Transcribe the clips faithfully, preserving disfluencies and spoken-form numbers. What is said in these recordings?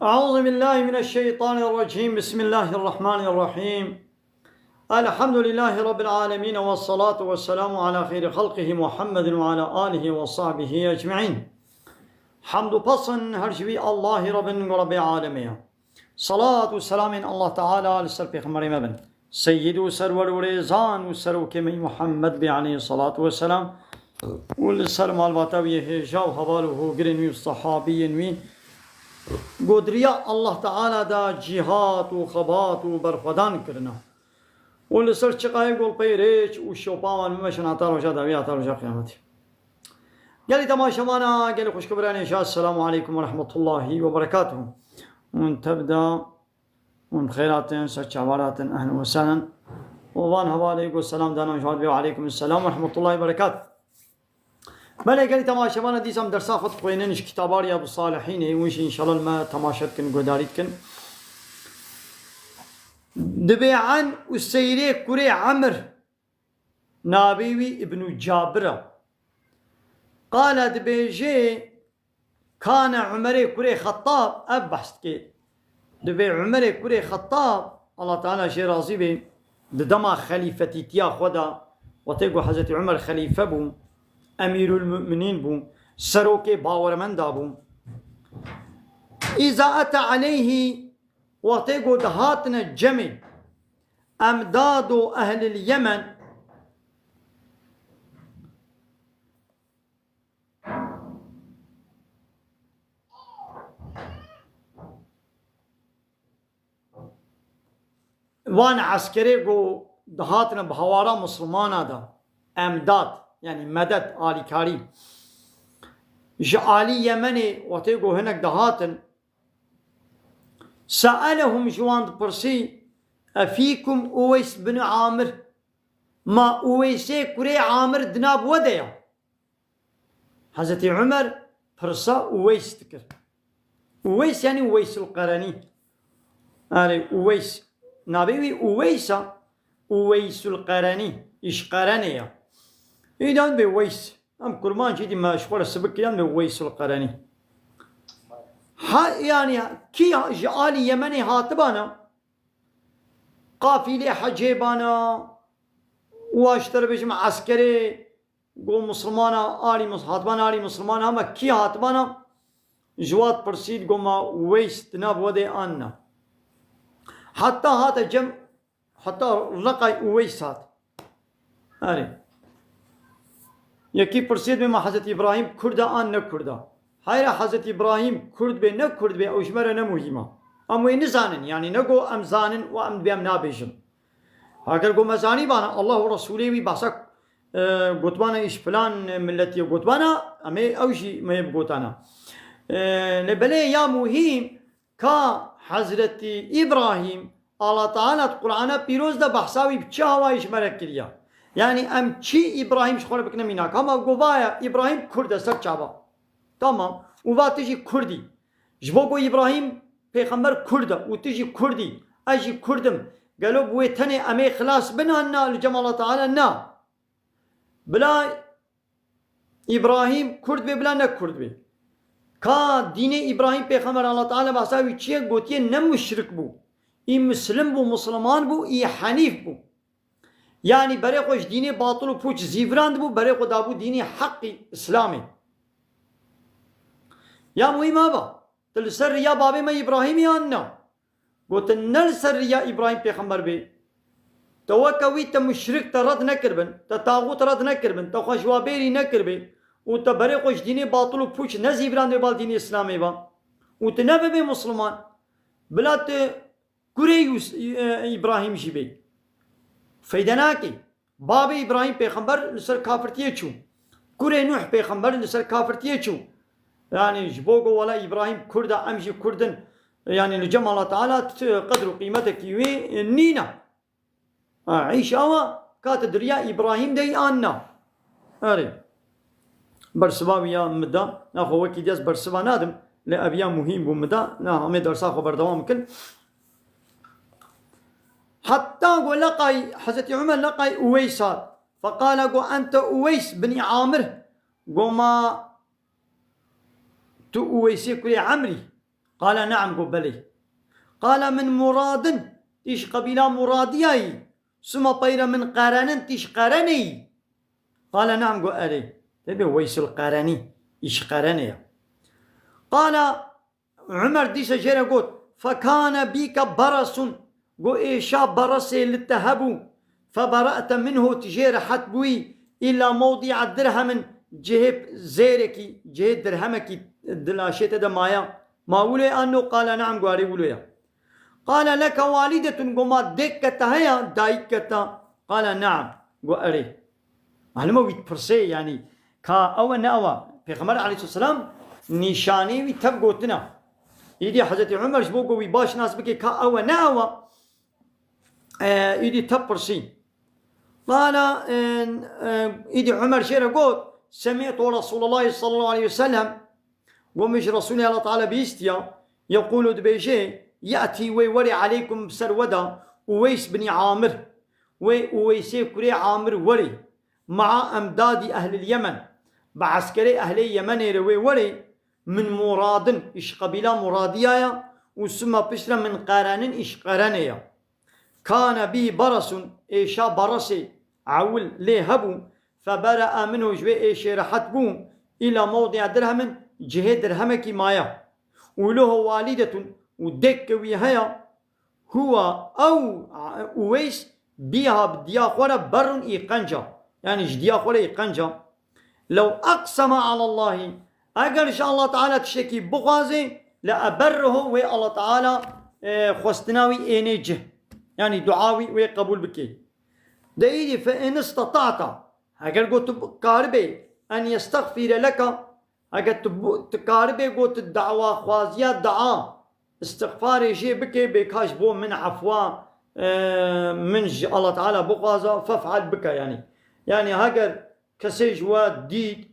أعوذ بالله من الشيطان الرجيم. بسم الله الرحمن الرحيم. الحمد لله رب العالمين، والصلاة والسلام على خير خلقه محمد وعلى آله وصحبه أجمعين. Hamd û pesn her ji wî Allahî re bin, Rebbê alemê ye. Salat û selamên Allah Teala li ser Pêxemberê me bin. Seyyid û serwer û rêzan û serokê me Muhammed bê aleyhissalatu vesselam û li ser malbata wî hêja û heval û hogirên wî û sahabiyên wî ku di riya Allah Teala de cîhat û xebat û berxwedan kirine. Û li ser çiqayê golpeyê rêç û şopa wan bimeşin heta roja dawî, heta roja qiyametê. Gelî temaşevana, gelî xwişk û birayên hêja, Esselamu aleykum ve rahmetullahi ve berekatuhu. Hûn tev de, hûn bi xêr hatin, ser çavar hatin, ehlen ve sehlen. Û van hevalê ku selam dana, ji wan dibê, aleykum selam ve rahmetullahi ve berekatuhu. Belê gelî temaşevana, dîsa em dersa xwe dixwînin ji kitaba Riyadu Salihînê, hûn jî înşallah li me temaşe dikin, guhdarî dikin. Dibê An Useyrê kurê Emir, navê wî Ibnû Cabir e. Qala dibêje, Kane Umerê kurê Xettab, ev behs dike. Dibê Umerê kurê Xettab, Allah Teala jê razî be, di dema xelîfetîtiya xwe de, wextê ku Hezretî Umer xelîfe bû, Emîrul Mu'minîn bû, serokê bawermenda bû. Îza ete aleyhî, wextê ku dihatine cemê, emdado ehlil Yemen, wan eskerê ku dihatine bi hawara Mislimana de, emdad, yanî medet, alîkarî. Ji alî Yemenê wextê ku hinek dihatin, seelehum, ji wan dipirsî, efîkum Uweys bin Amir, ma Uweysê kurê Amir di nav we de ya? Hezretî Umer pirsa Uweys dikir. Uweys yanî Uweysul Qerenî. Erê, Uweys. Navê wî Uweys e. Uweysul Qerenî. Îş Qerenê ya. Îdan bê Uweys. Em kurmancî dî me ji xwe re sibik kirin bê Uweysul Qerenî. Ha, yanî kî ji alî Yemenê hatibana? Qafîlê hecê bana, û ji te re bêjim eskerê, Go Musulmana, alî Mus-, hatibana alî Musulmana, hema kî hatibana, ji wat pirsî, go ma Uweys di nav we de an na. Heta hate cem, heta leqay Uweys hat. Erê. Yekî pirsî dibê ma Hezretî Îbrahîm Kurd e an ne Kurd e. Heyra Hezretî Îbrahîm Kurd bê ne Kurd bê, ew ji me re ne muhîm e. Em wê nizanin, yanî ne go em zanin û em dibê em nabêjin. Heger ku me zanîbana Allah û Resûlê wî behsa, e, gotbana îş filan milletî gotbana, em ê ew jî me yê bigotana. E, lê belê ya muhîm ka Hezretî Îbrahîm, Allah Teala di Qur'ana pîroz de behsa wî bi çi awayî ji me re kiriya. Yanî em çi Îbrahîm ji xwe re bikine mînak. Hema govaya Îbrahîm Kurd e ser çava. Tamam. Û va tu jî Kurd î. Ji bo ku Îbrahîm pêxember Kurd e û tu jî Kurd î, ez jî Kurd im. Gelo bi wê tenê em ê xilas bin an na li cem Allah Teala? Na. Bila Îbrahîm Kurd bê, bila ne Kurd bê. Ka dînê Îbrahîm pêxember Allah Teala behsa wî çi ye gotiye, ne muşrik bû. Î muslim bû, musliman bû, î henîf bû. Yanî berê xwe ji dînê batil û pûç zîvirandibû, berê xwe dabû dînê heqî Îslamê. Ya muhîm ava, tu li ser riya babê me Îbrahîmê yan na? Gotin, ne li ser riya Îbrahîm pêxember bê. Te weke wî te muşrik, te red nekiribin, te taxût red nekiribin, te xwe ji wa bêrî nekiribê û te berê xwe ji dînê batil û pûç nezîvirandibê bal dînê Îslamê ve û tu nebibê Musliman. Bila tu Kurê Yûs-, e, Îbrahîm jî bê. Feyde nake. Babê Îbrahîm pêxember li ser kafirtiyê çû. Kurê Nuh pêxember li ser kafirtiyê çû. Yanî ji bo ku wela Îbrahîm Kurd e, em jî Kurd in. Yanî li cem Allah Teala ti qedr û qîmetekî wî nîne. Ha, îş awa ka tu di riya Îbrahîm de yî an na. Erê. Bersiva wî ya min da. Naxwe wekî dî ez bersiva nadim. Lê ev ya muhîm bû min da. Na, em ê dersa xwe berdewam bikin. Heta go leqay, Hezretî Umer leqay Uweys hat. Feqala, go, ente Uweys binî Amir. Go, ma tu Uweysê kurê Emrî? Qala ne'am, got belê. Qala min Muradin, tî ji qebîla Muradiya yî. Suma peyre min Qerenin, tî ji Qerenê yî. Qala ne'am, got erê. Tê bê Weysul Qerenî, î ji Qerenê ye. Qala Umer dîsa jê re got, fekane bîke berasun, got êşa beresê li te hebû, febere'te minhu, tu jê rehet bûyî, îla mewdî'a dirhemin, cihê zêrekî, cihê dirhemekî di laşê te de maya. Ma wilo ye an no? Qala ne'am, got erê wilo ye. Qala leke walidetun, got ma dêk ke te heye, dayik ke te? Qala ne'am, got erê. Malum e wî dipirsê, yanî ka ew e ne ew e. Pêxember aleyhisselam nîşanê wî tev gotina. Îdî Hezretî Umer ji bo ku wî baş nas bike ka ew e ne ew e, e, îdî tev pirsî. Qala, e, e, îdî Umer jê re got, semi'tu Resûlallahî sallallahu aleyhi ve sellem, Got min ji Resûlê Allah Teala bihîstiya, yeqûlu dibêje, ye'tî wê werê aleykum bi ser we de Uweys binî Amir. Wê Uweysê kurê Amir werê. Ma'a emdadî ehlil Yemen. Bi eskerê ehlê Yemenê re wê werê min Muradin, îş qebîla Muradiya ya û sima piştre min Qerenin, îş Qerenê ya. Kane bî beresun, êşa beresê ewil lê hebû, febere'a minhu, ji wê êşê rehet bû, îla mewdi'a dirhemin, cihê dirhemekî maya. Û leho walidetun, û dêk ke wî heye, huwa ew Uweys, bîha bi diya xwe re berrun, î qenca. Yanî ji diya xwe re î qenca. Lew aqsema alallahî, eger ji Allah Teala tiştekî bixwazê, le eberrehu, wê Allah Teala, e, xwestina wî ênê cih. Yanî dua wî wê qebûl bikê. De îdî fe in istata'ta, eger got tu karibê, en yestexfîre leka, eger tu bu-, tu karibê got tu dawaxwaziya dua, istixfarê jê bikê, bê ka ji bo min efwa, e, min ji Allah Teala bixwaza, fef'al bike yanî. Yanî heger kesê ji we dît,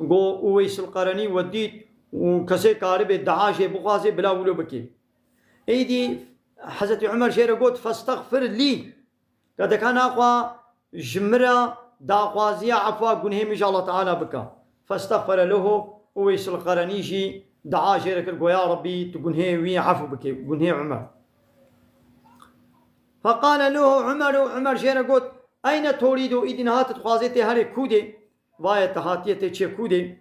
go Uweysul Qerenî we dît û kesê karibê dua jê bixwazê, bila wilo bikê. Êdî Hezretî Umer jê re got, festexfir lî. Ka deka naxwa ji min re daxwaziya efwa gunhê min ji Allah Teala bike. Festexfere lehu, Uweysul Qerenî jî dua jê re kir, go ya Rabbî tu gunhê wî efû bikê, gunhê Umer. Feqale lehu Umer û Umer jê re got, eyne torîdu, îdî niha tu dixwazê tê herê kû dê? Vaye te hatiye tê çê kû dê?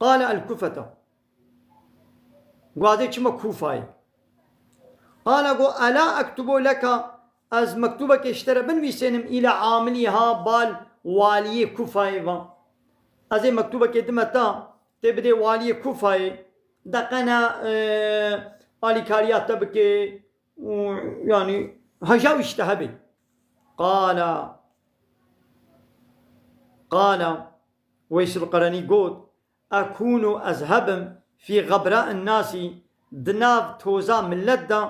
Qale el Kufeta. Guazê çima Kûfayê. Qala go, ela ektubu leka, ez mektubekê ji te re binivîsênim, île amilî ha bal waliyê Kûfayê va. Ez ê mektubekê dime ta, tê bidê waliyê Kûfayê, deqena, e, alîkariya te bike û, yanî, heja wî ji te hebe. Qala, qala, Weysul Qerenî got, ekûnu, ez hebim, fî xebra'in nasî, di nav toza millet de,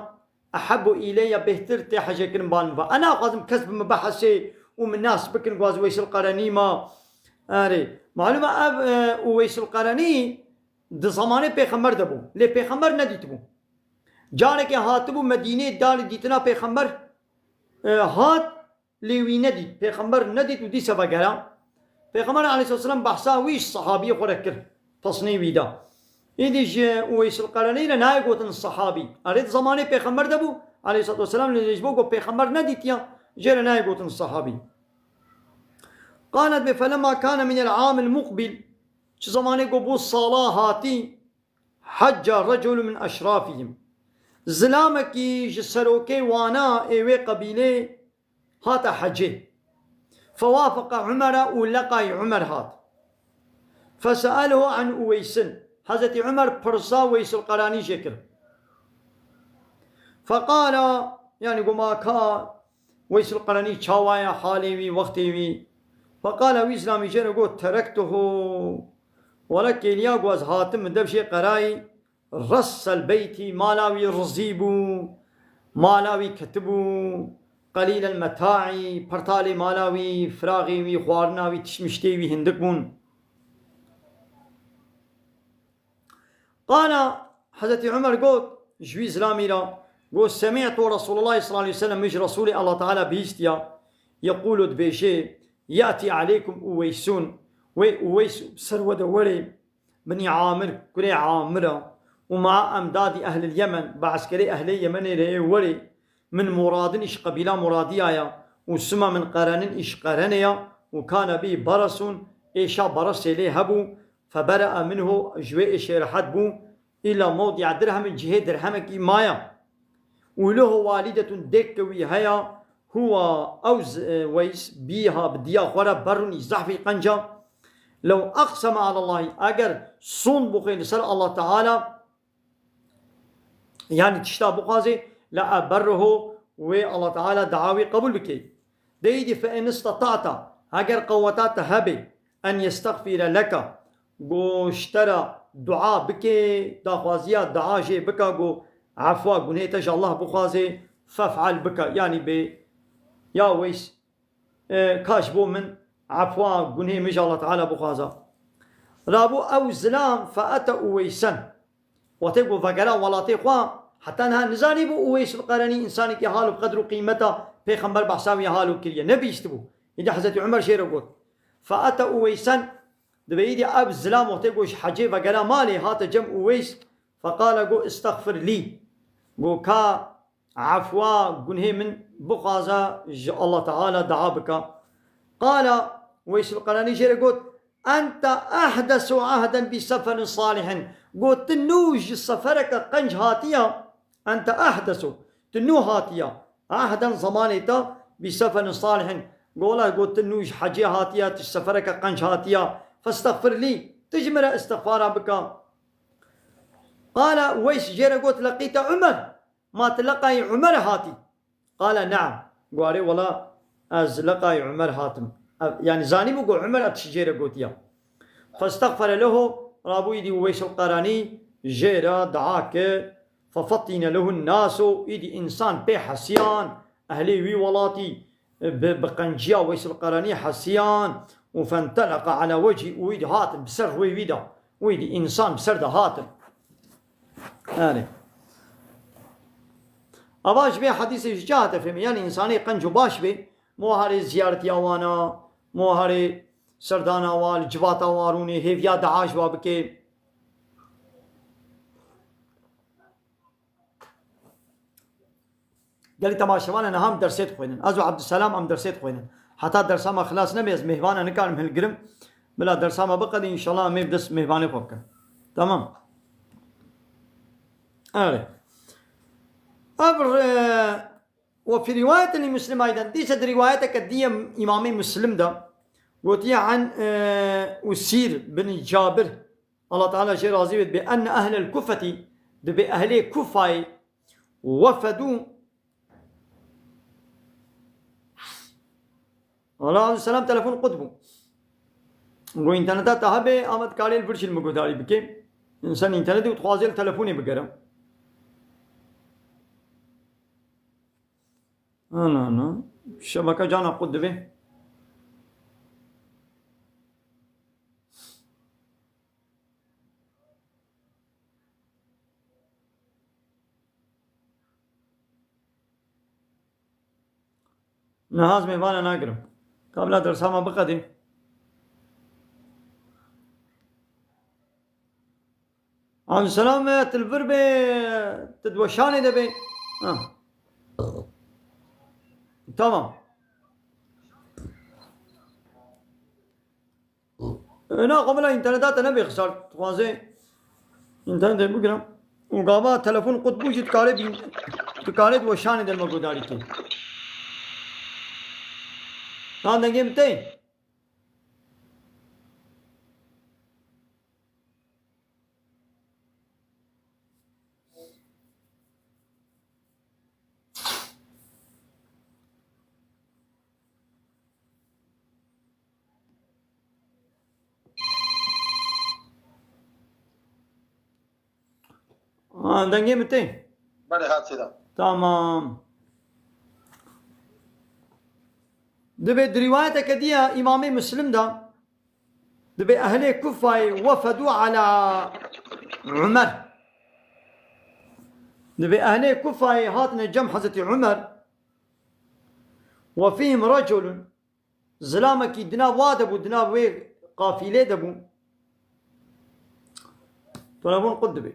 ehebbu îleyye, bêhtir tê hecêkirin bal min va. Ez naxwazim kes bi min bihesê û min nas bikin, gwaz Weysul Qerenî ma. Erê, malum e ev, e, û Weysul Qerenî di zamanê pêxember de bû. Lê pêxember nedîtibû. Carekê hatibû Medînê, darê dîtina pêxember, e, hat, lê wî nedît. Pêxember nedît û dîsa vegera. Pêxember aleyhisselatu vesselam behsa wî ji sahabiyê xwe re kir. Pesnê wî da. Îdî ji Uweysul Qerenî re nayê gotin sahabî. Erê di zamanê pêxember de bû, aleyhisselatu vesselam, lê ji bo ku pêxember nedîtiya, jê re nayê gotin sahabî. Qalet bê, felemma kane minel amil muqbil, çi zamanê ku bû sala hatî, hecca reculun min eşrafihim. Zilamekî ji serokê wana ê wê qebîlê hate hecê. Fewafeqa Umera û leqayî Umer hat. Fese'elehu an Uweysin. Hezretî Umer pirsa Weysul Qeranî jê kir. Feqala, yanî goma ka Weysul Qeranî çawa ye, halê wî, wextê wî. Feqala wî zilamî jê re got, terektuhu. Wele kêliya ku ez hatim min dev jê qerayî, ressel beyti, mala wî rizî bû, mala wî ketibû, qelîlel metaî, pertalê mala wî, firaxê wî, xwarina wî, tişmiştê wî hindik bûn. Qala Hezretî Umer got, ji wî zilamî re, got, semî'tu Resûlullahî sallallahu aleyhi ve sellem, min ji Resûlê Allah Teala bihîstiya, yeqûlu dibêje, ya'tî aleykum Uweysun, wê Uweys ser we de werê, binî Amir, kurê Amir e, ومع أمداد أهل اليمن، bi eskerê ehlê Yemenê re yê werê, من مراد, îş qebîla Muradiya ya, وسمى من قرن, îş Qerenê ya, وكان به برص, êşa beresê lê hebû, فبرأ منه, ji wê êşê rehet bû, إلى موضع درهم, cihê dirhemekî maya. وله والدة, dêk ke wî heya, هو, ew z-, e, Weys, بها, bi diya xwe re, بر, î zehfî qenc a. لو أقسم على الله, eger sond bixwe li ser Allah Teala, yanî tişta bixwaze, لأبره, wê Allah Teala dua wî qebûl bike. Dê îdî فإن استطعت, eger qeweta te hebe, أن يستغفر لك, go ji te re dua bike, daxwaziya dua jê bike, go efwa gunê te ji Allah bixwaze, فافعل, bike, yanî bê, ya Weys, e, ka ji bo min efwa gunê min ji Allah Teala bixwaza. Rabû ew zilam فأتى أويسا. Wextê ku vegera welatê xwe, heta niha nizanîbû Uweys el-Qerenî însanekî hal û qedr û qîmeta Pêxember behsa wî hal û kiriye. Nebihîstibû. Îdî Hezretî Umer jê re got. فأتى أويسا, dibê îdî ev zilam wextê ku ji hecê vegera malê hate cem Uweys, فقال, got, استغفر لي. Got, ka efwa gunhê min bixwaze ji Allah Teala dua bike. قال, Uweys el-Qerenî jê re got, أنت أحدث عهدا بسفر صالح. Got, tu nû ji sefereke qenc hatiya. أنت أحدث, tu nû hatiya. عهدا, zemanê te, بسفر صالح. Got, wela, got, tu nû ji hecê hatiya, tu ji sefereke qenc hatiya. فاستغفر لي, tu ji min re îstixfara bike. قال, Weys jê re got, لقيت عمر. Ma tu leqayî Umer hatî? قال نعم. Got, erê wela ez leqayî Umer hatim. Ev, yanî zanîbû ku Umer ev tişt jê re gotiya. فاستغفر له, rabû îdî Uweys el-Qerenî jê re dua kir. ففطن له الناس, îdî însan pê hesiyan, ehlê wî welatî, bi, bi qenciya Weysel Qerenî hesiyan û فانطلق على وجهه, û wî di hatin bi ser rûyê wî de, wî di însan bi ser de hatin. Erê. Ava ji vê hedîsê ji çi hate fêmê? Yanî însanê qenc û baş bê, mo harê ziyaretiya wan a, mo harê serdana wa, li civata wa rûnê, hêviya dua ji wa bike. Gelî temaşevan e, niha em dersê dixwînin. Ez û Ebdulselam em dersê dixwînin. Heta dersa me xilas nebe, ez mêhvana nikarim hilgirim. Bila dersa me biqedî, înşallah em ê bi dest mêhvanê xwe bikin. Tamam. Erê. Ev, e, وفي رواية لمسلم أيضا. Dîse di rîwayeteke dî ye Îmamê Muslim de gotiye, an, e, Usîr bin Cabir, Allah Teala jê razî bê, dibê, enne ehlel Kufetî, dibê ehlê Kufayê, wefedû. Wela Abdulselam telefon qut bû. Got, înterneta te hebe, ama dikarê li vir jî li min guhdarî bike. Însan înternetê û dixwaze li telefonê bigere. Ana, ana. Şebeke cana qut dibe. Niha ez mêvana nagirim. Ka bila dersa me biqedê. Abdulselam, e, tu li vir bê, tu di weşanê de bê. Ha. Tamam. E, na, xwe bila înterneta te nebê xisar, dixwaze înternetê bigire. Û gava telefon qut bû jî dikare bîn-, dikare di weşanê de me guhdarî kê. Na dengê min tê? Ha, dengê min tê? Belê, hatî de. Tamam. Dibê di rîwayeteke dî ya Îmamê Muslim de, dibê ehlê Kufayê wefedû ala Umer. Dibê ehlê Kufayê hatine cem Hezretî Umer. Ve fîhim reculun. Zilamekî di nav wa de bû, di nav wê qafîlê de bû. Telefon qut dibê.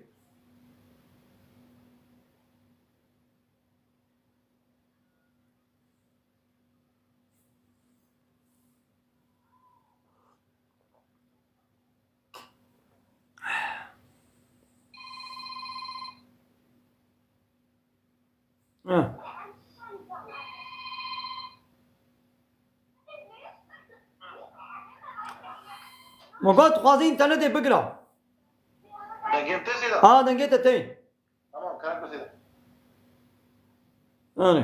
He. Ma got dixwaze înternetê bigira. Dengê te zêde. Ha, dengê te tê. Tamam, karak mesele. Anê.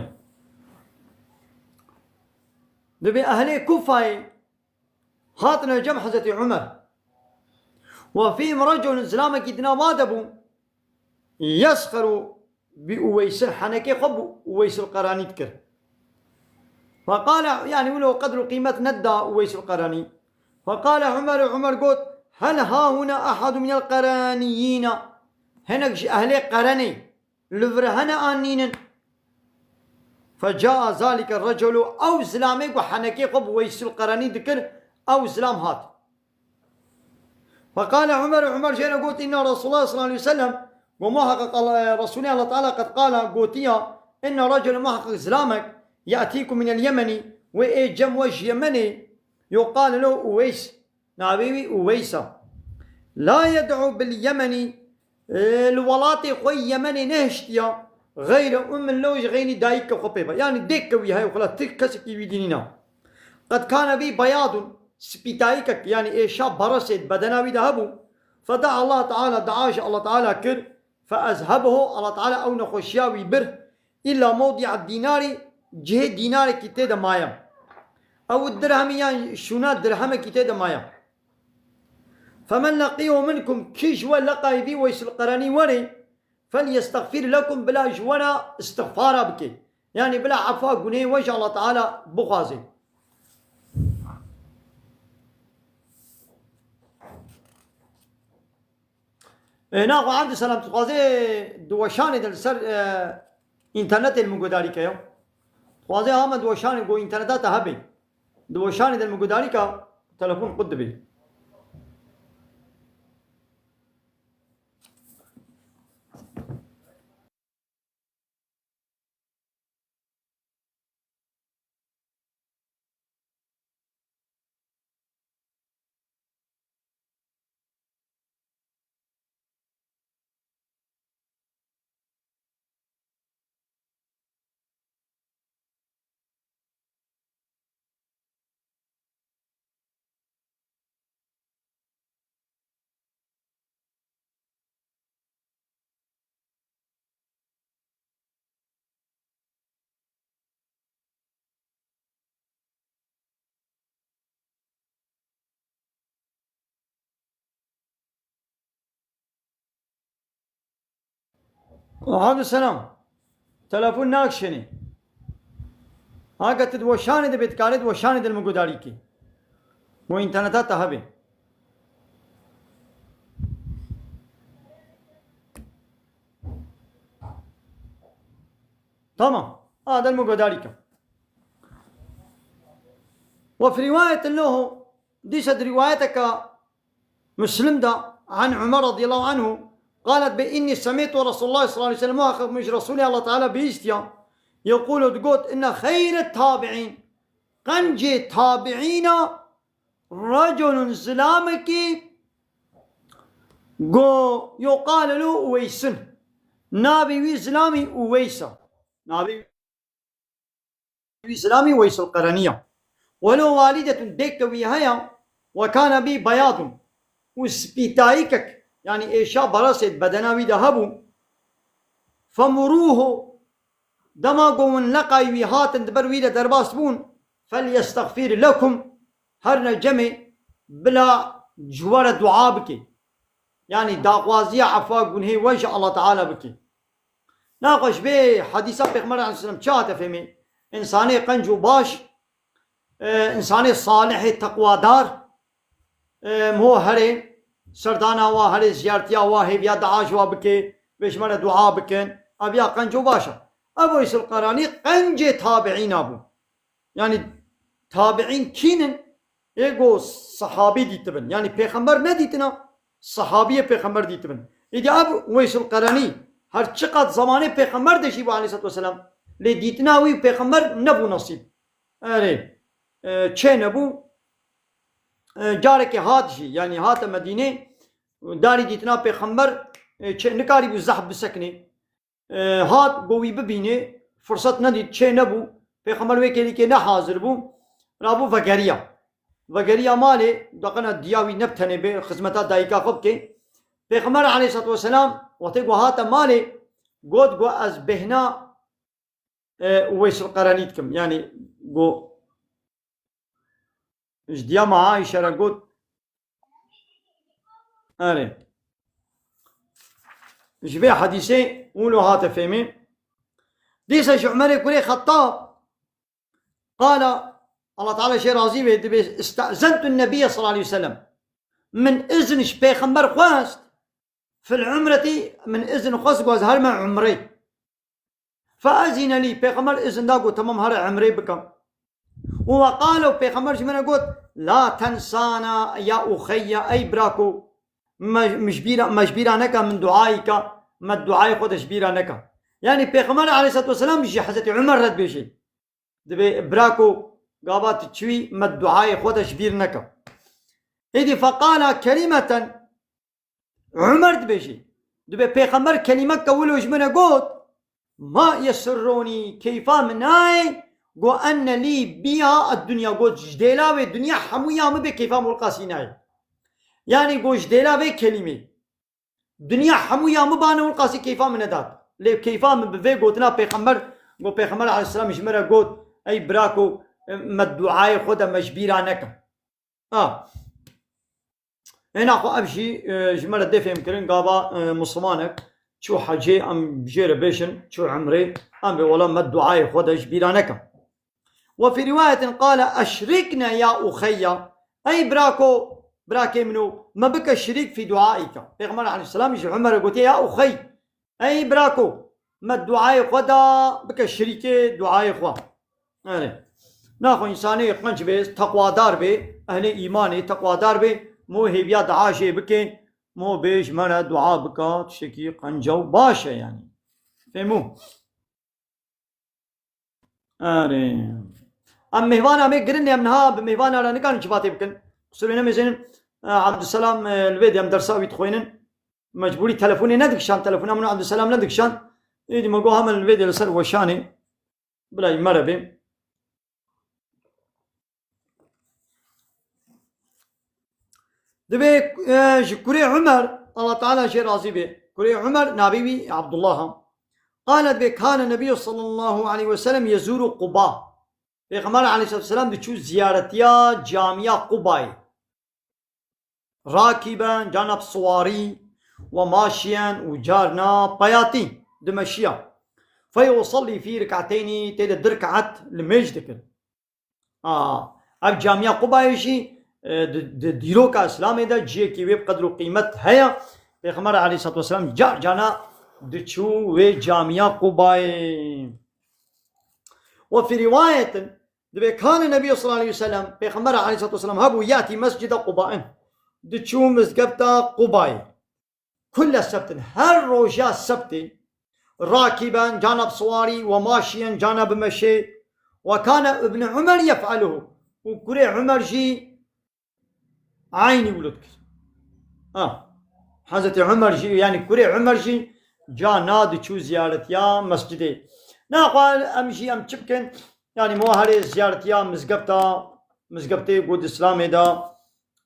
Dibê ehlê Kufayê hatine cem Hezretî Umer. Ve fîhim reculun, zilamekî di nav wan de bû. Yesxeru bi Uweysin, henekê xwe bi Uweysil Qeranî dikir. Feqale, yanî wilo qedr û qîmet neda Uweysil Qeranî. Feqale Umer, Umer got, hel hahuna ehadun minel qeraniyîna? Hinek ji ehlê Qerenê li vir hene an nînin? Fecaa zalike reculu, ew zilamê ku henekê xwe bi Weysil Qerenî dikir, ew zilam hat. Feqale Umer, Umer jê re got, inna Resulullah sallallahu aleyhi ve sellem, got, muheqeq Allah, Resulê Allah Teala qed qala, gotiya, inna reculu, muheqeq zilamek, ye'tîkum minel Yemeni, wê ê cem we ji Yemenê, yuqalu lehu Uweys, navê wî Uweys a. La yed'u bil Yemeni, e, li welatê xwe Yemenê nehiştiya, xeyre ummin lehu, ji xeynî dayika xwe pê ve. Yanî dêkeke wî heye, xula ti kesekî wî dî nîna. Qed kane bî beyadun, spîtayîkek, yanî êşa beresê di bedena wî de hebû. Fedaa Allah Teala, dua ji Allah Teala kir. Feezhebehu, Allah Teala ew nexweşiya wî bir. Îlla mewdi'a dînarî, cihê dînarekî tê de maye. Ew dirhemî yan şûna dirhemekî tê de maye. Femen leqîhu minkum, kî ji we leqayî vî Weysil Qerenî werê, felyestexfir lekum, bila ji we re istixfara bike. Yanî bila efa gunehê we ji Allah Teala bixwaze. E, naxwe Abdüselam, tu dixwazê di weşanê de li ser, e, înternetê li min guhdarî ke ya. Dixwazê hame di weşanê ku înterneta te hebe. Di weşanê de li min guhdarî ke, telefon qut dibe. Abdüselam. Telefon nakişênê. Hake tu di weşanê de bê, dikarê di weşanê de li min guhdarî kî. Bo înterneta te hebe. Tamam. A, de li min guhdarî ke. Ve fi riwayetin lehu, dîsa di riwayeteke Muslim de, an Umer radıyallahu anhu, qalet be, inni semi'tu Resulullah sallallahu aleyhi ve sellem, muhakkak min ji Resulê Allah Teala bihîstiya, yekulu, digot, inne xeyre tabi'in, qencê tabi'îna, reculun, zilamekî, go, yuqalu lehu Uweysun, navê wî zilamî Uweysa, navê wî zilamî Weysul Qereniya. Welo walidetun, dêkeke wî heye, we kane bî beyadun, û spîtayîkek, yanî êşa beresê di bedena wî de hebû. Femuruhu, dema ku hûn leqayî wî hatin di ber wî de derbas bûn, felyestexfir lekum, herine cemê bila ji we re dua bike. Yanî daxwaziya efa gunhê we ji Allah Teala bike. Naxwe ji vê hedîsa Pêxember aleyhisselam çi hate fêmê? Însanê qenc û baş, e, însanê salihê teqwadar, e, ho herê serdana wa, herê ziyartiya wa, hêviya dua ji wa bike, vê ji me re dua bikin. Ev ya qenc û baş e. Ev Weysul Qeranî qencê tabiîna bû. Yanî tabiîn kînin? Ê go sahabî dîtibin. Yanî pêxember nedîtina, sahabiyê pêxember dîtibin. Îdî ev Weysul Qerenî her çiqat zamanê pêxember de jî bû aleyhisselatu vesselam. Lê dîtina wî pêxember nebû nesîb. Erê, e, çê nebû. E, carekê hat jî, yanî hate Medînê, darî dîtina pêxember, e, çê, nikarîbû zehf bisekinê. E, hat go wî bibînê, Firset nedît, çê nebû. Pêxember wê kêlîkê ne hazir bû. Rabû vegeriya. Vegeriya malê, daqena diya wî ne bi tenê bê, xizmeta dayika xwe bike. Pêxember aleyhissalatu vesselam, wextê ku hate malê, got ku ez bêhna, e, Uweys el-Qerenî dikim. Yani, ku ji diya me Aîşe re got, erê. Ji vê hedîsê wilo hate fêmê. Dîsa ji Umerê kurê Xettab, qala, Allah Teala jê razî be, dibê, "İste'zentu Nebiyye sallallahu aleyhi ve sellem." Min izin ji Pêxember xwest, "fil umreti", min izin xwest, ku ez herime umrê. "Fe ezine lî", Pêxember izin da, got, "Temam, here umrê bikim." Û ve qale, û Pêxember ji min re got, "La tensana ya uxeyya", ey birako, me, me ji bîra, me ji bîra neke, min duayî ke, me duayê xwe de ji bîra neke. Yani Pêxember aleyhissalatu vesselam ji Hezretî Umer re dibêje. Dibê, "Birako, gava tu çûyî, me duayê xwe de ji bîr neke." Êdî feqala kelimeten, Umer dibêjî. Dibê Pêxember kelîmek ke wilo ji min re got, "Ma yesurrûnî", keyfa min nayê, go, "enne lî biha ad-dunya", got, "Ji dêla wê dinya hemûya min bê, keyfa min wilqasî nayê." Yani go, "Ji dêla vê kelîmê dinya hemûya min bane, wilqasî keyfa min nedat." Lê keyfa min bi vê gotina Pêxember, go, Pêxember aleyhisselam ji min re got, "Ey birako, me duayê xwe de me ji bîra neke." Ha. Hêna xwe ev jî, e, ji me re dê fêhmkirin, gava, e, Mislimanek çû hecê, em jê re bêjin, çû umrê, em bê wela me duayê xwe de ji bîra neke. Ve fî rîwayetin qale, "Eşrikne ya uxeyya." Ey birako, birakê min o, me bike şirîk fî duaîka. Pêxember aleyhisselam ji Umerê gotiye, "Ya uxey." Ey birako, me duayê xwe da, bike şirîkê duayê xwe. Erê. Naxwe însanê qenc bê, teqwadar bê, ehlê îmanê teqwadar bê, mo hêviya dua jê bike, mo bê ji me re dua bika, tiştekî qenca û baş e yani. Fêmû? Erê. Em mêhvana me girin, em niha bi mêhvana re nikarin civatê bikin. Qusûrê nemêzênin, e, Abdüselam, e, li vê de em dersa wî dixwînin. Mecbûrî telefonê nedikişand, telefona min Abdüselam nedikişand. Êdî me got hemen li vê de li ser weşanê. Bila me re bê. Dibê, e, ji kurê Umer, Allah Teala jê razî be. Kurê Umer, navê wî Abdullah e. Qale dibê, "Kane Nebiyyu sallallahu aleyhi ve sellem yezûru Quba." Pêxember aleyhissalatu vesselam diçû ziyaretiya camiya Qubayê. Rakiben, carna bi siwarî, ve maşiyen û carna peyatî dimeşiya. Fe yusallî fî rik'eteynî, tê de du rik'et limêj dikir. A, ev camiya Qubayê jî, e, di, di dîroka Îslamê de cihekî wê bi qedr û qîmet heye. Pêxember aleyhissalatu vesselam car carna diçû wê camiya Qubayê. Ve fî rîwayetin, dibê kane Nebî sallallahu aleyhi ve sellem, Pêxember aleyhissalatu vesselam hebû yatî mescida Qubain. Diçû mizgefta Qubayê. Kulle sebtin, her roja sebtê, rakiben, carna bi siwarî, ve maşiyen, carna bi meşê, ve kane Ibn Umer yef'aluhu. Û kurê Umer jî eynî wilo dikir. Ha. Hezretî Umer jî, yani kurê Umer jî carna diçû ziyaretiya mescidê. Naxwe em jî em çi bikin? Yani mo herê ziyaretiya mizgefta, mizgeftê ku di Îslamê de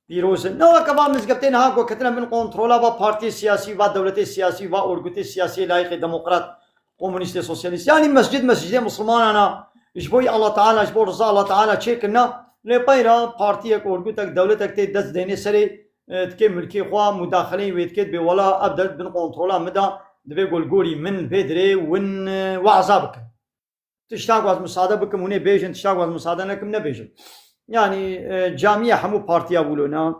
pîroz in. Ne weke va mizgeftê niha ku ketine bin kontrola va partiyê siyasî, va dewletê siyasî, va orgutê siyasî layîqê demokrat, komunîstê, sosyalîst. Yanî mescid, mescidê misilmanan a, ji bo Allah Teala, ji bo riza Allah Teala çêkirina, lê peyra partiyek, orgutek, dewletek tê dest dênê serê, e, dikê milkê xwe, mudaxileyê wê dikê, dibê wela ev dewlet bin kontrola min de, divê ku li gorî min vê dirê win, e, waza bikin. Tişta ku ez misade bikim, hûn ê bêjin, tişta ku ez misade nekim, nebêjin. Yanî, e, camiyê hemû partiya wilo ne,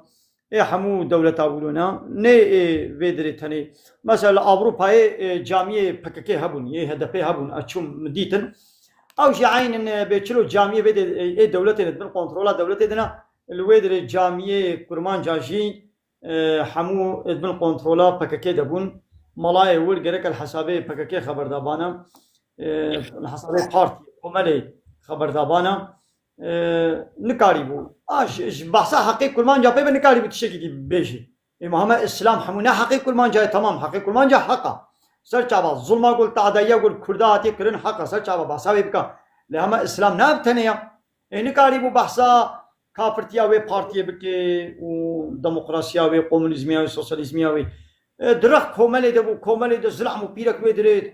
ê hemû dewleta wilo ne, nê ê vê dirê tenê. Mesela li Ewropayê, e, camiyê P K K hebûn, yê H D P hebûn, ez çûm min dîtin. Ew jî eyn in, e, bê çilo camiyê vê de, e, ê dewletê de bin kontrola dewletê de ne, li wê dirê camiyê Kurmanca jî, e, hemû di bin kontrola P K K de bûn. Malayê wir gerek li hesabê P K K xeberda bana, e, li hesabê partî, komelê xeberda bana, e, nikarîbû. A, ji, ji behsa heqê Kurmanca pê be nikarîbû tiştekî dî bêjî. Ê, ma heme Îslam hemû ne heqê Kurmanca ye, temam, heqê Kurmanca heq a. Ser çava zulma ku li te'deyiya ku li Kurda hatiye kirin heq e, ser çava behsa wê bike. Lê hema Îslam ne ev tenê ya. Ê nikarîbû behsa kafirtiya wê partiyê bike û demokrasiya wê, komunîzmiya wê, sosyalîzmiya wê. E, di rex komelê de bû, komelê de zilam û pîrek wê dirêt.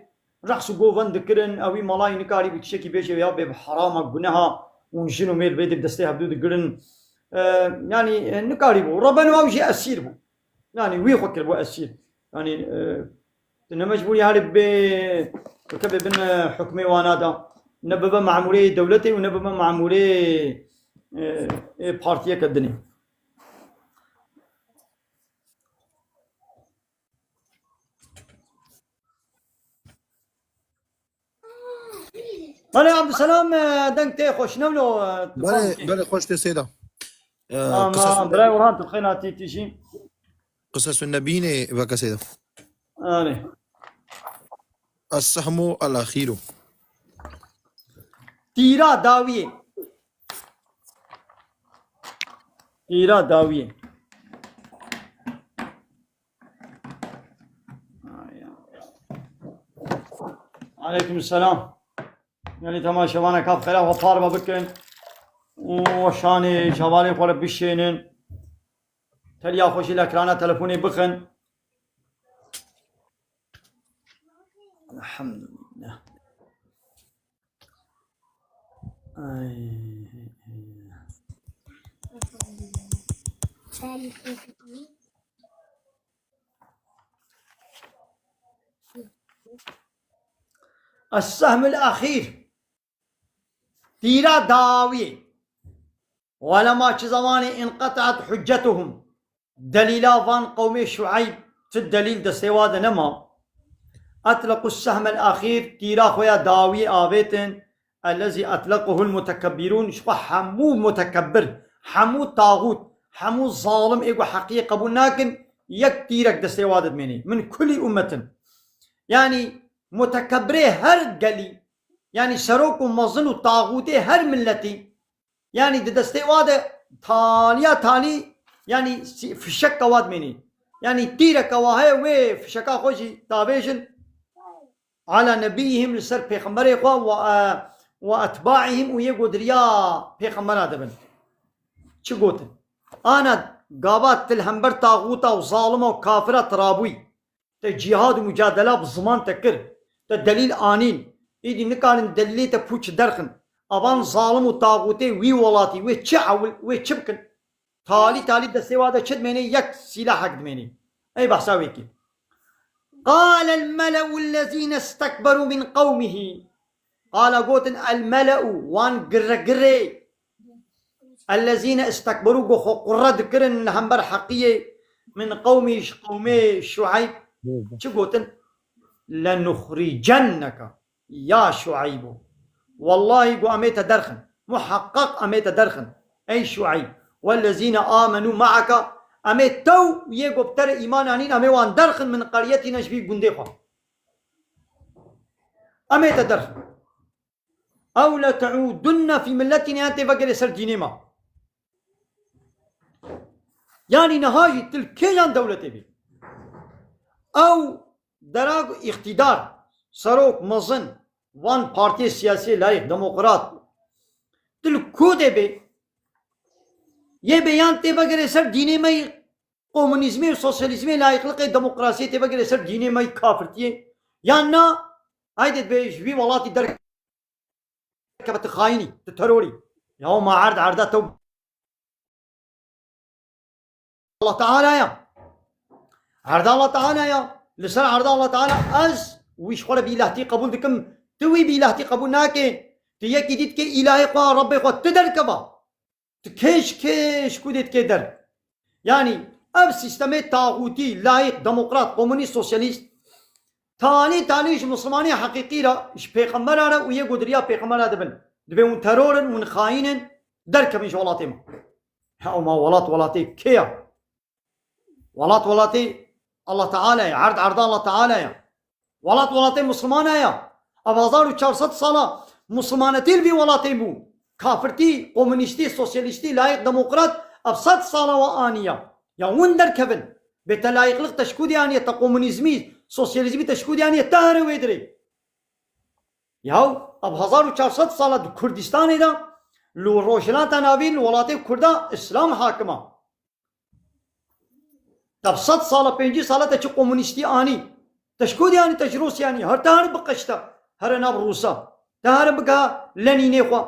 Reqs û govend dikirin, ewî malayî nikarîbû tiştekî bêje ya bê bi herama guneha û jin û mêr bê di destê hevdû digirin. E, yanî, e, nikarîbû. Rebeno ew jî esîr bû. Yanî wî xwe kiribû esîr. Yanî, e, tu ne mecbûrî herî bê, bikeve bin, e, hukmê wana da. Ne bibe memûrê dewletê û ne bibe memûrê, e, e, partiyeke dinê. Belê Abdulselam, e, deng tê xweş, ne wilo, e, tu Belê, fam kî. Belê, xweş tê Seyda. E, Tamam, qisas-, birayê Orhan, tu xêna tî tî jî. Qisas-û Nebînê veke Seyda. Erê. Es-sehmu el-axîru. Tîra dawiyê. Tîra dawiyê. Aleyküm selam. Yanî temaşevana ka xêra xwe parve bikin û şanê ji hevalê xwe re bişênin. Teliya xwe jî li ekrana telefonê bixin. Elhamdülillah. Ay. Es-sehmul ahîr. Tîra dawiyê. Welema çi zemanê inqete'et huccetuhum. Delîla van qewmê Şueyb, ti delîl destê wa de nema. Etlequ sehmel axîr, tîra xwe ya dawiyê avêtin. Ellezî etlequhul mutekebbirûn, ji xwe hemû mutekebbir, hemû taxût, hemû zalim ê ku heqiyê qebûl nakin, yek tîrek destê wa de dimênî. Min kulî ummetin. Yanî mutekebbirê her gelî, yanî serok û mezin û taxûtê her milletî, yanî di destê wa de taliya talî, yanî sî-, fişek ke wa dimênî. Yanî tîreke wa heye wê fişeka xwe jî tavêjin. Ala nebiyihim, li ser pêxemberê xwe, we, e, we etbaihim û yê godiriya pêxembera dibin. Çi gotin? Ana gava til hember taxûta û zalima û kafira tirabûyî. Te cîhad û mucadela bi ziman te kir. Te delîl anîn. Îdî nikarin delîlê te pûç derxin. Avan zalim û taxûtê wî welatî, wê çi ewil, wê çi bikin? Talî talî destê wa de çi dimênê? Yek sîlahek dimênê. Ey behsa wê kî. Qale el-mele'u ellezîne istekberû min qewmihî. Qala gotin el-mele'u, wan girregirê. Ellezîne istekberû, ku xwe qurre dikirin li hember heqiyê, min qewmî, ji qewmê Şueyb, çi gotin? Lenuxricenneke ya Şueybu. Wellahî ku em ê te derxin. Muheqqeq em ê te derxin. Ey Şueyb. Wellezîne amenû me'eke. Em ê tew yê ku bi te re îman anîn, em ê wan derxin min qeryetina ji vî gundê xwe. Em ê te derxin. Ew lete'ûdunne fî milletina, yan tê vegerê ser dînê me. Yanî niha jî tu li kêjan dewletê bî? Ew dera ku îqtîdar, serok, mezin, van partiyê siyasî layîq, demokrat, tu li ku de bê? Yê bê yan tê vegerê ser dînê me yî komunîzmê û sosyalîzmê, layîqliqê demokrasiyê tê vegerê ser dînê me yî kafirtiyê, yan na, hayde dibê ji vî welatî derkeve, tu xayînî, tu terorî. Ya ma erd erda tew Allah Teala ya. Erda Allah Teala ya. Li ser erda Allah Teala ez wî ji xwe re bîlehtî qebûl dikim. Tu wî bîlehtî qebûl nakê. Tu yekî dî dikê îlahê xwe, Rebbê xwe, tu derkeva. Tu kêş kêş ku dê dikê der. Yanî ev sîstemê taxûtî, layîq, demokrat, komunîst, sosyalîst, talî talî ji Mislimanê heqîqî re, ji pêxembera re û yê godiriya pêxembera dibin. Dibê hûn teror in, hûn xayîn in, derkevin ji welatê me. He, ma welat welatê kê ya? Welat welatê Allah Teala ye, erd erda Allah Teala ye. Welat welatê Mislimana ye. Ev hezar û çar sed sala Mislimanetî li vî welatê bû. Kafirtî, komunîstî, sosyalîstî, layîq, demokrat, ev sed sala we aniye. Ya hûn derkevin. Bê te layîqliq te ji ku dê aniye, te komunîzmî, Sosyalîzmî te ji ku dî anî, te here wê dirê. Yaw, ev hezar û çar sed sala di Kurdistanê de, li Rojhilata Navîn, li welatê Kurda, Îslam hakim a. Te bi sed sala, pêncî sala te çi komunîstî anî? Te ji ku dî anî, te ji Rûsya anî? Her te here biqeşte, here nav Rûsa. Te here bigiha Lenînê xwe.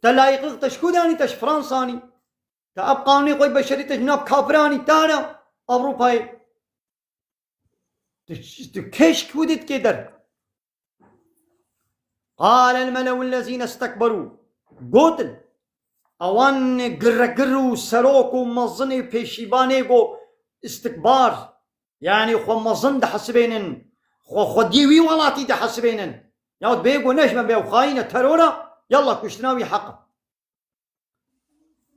Te layiqî te ji ku dî anî, te ji Fransa anî? Te ev qanûnê xwe beşerî te ji nav kafiran anî, te here Ewropayê. Tu, tu kê ji ku dî dikê der? قال الملأ الذين استكبروا. Gotin, ewan giregir û serok û mezinê pêşîbanê go istikbar, yanî xwe mezin dihesibênin, xwe xwediyê wî welatî dihesibênin. Ya bê go ne ji me bê, ew xayîn e, teror e, yallah kuştina wî heq e.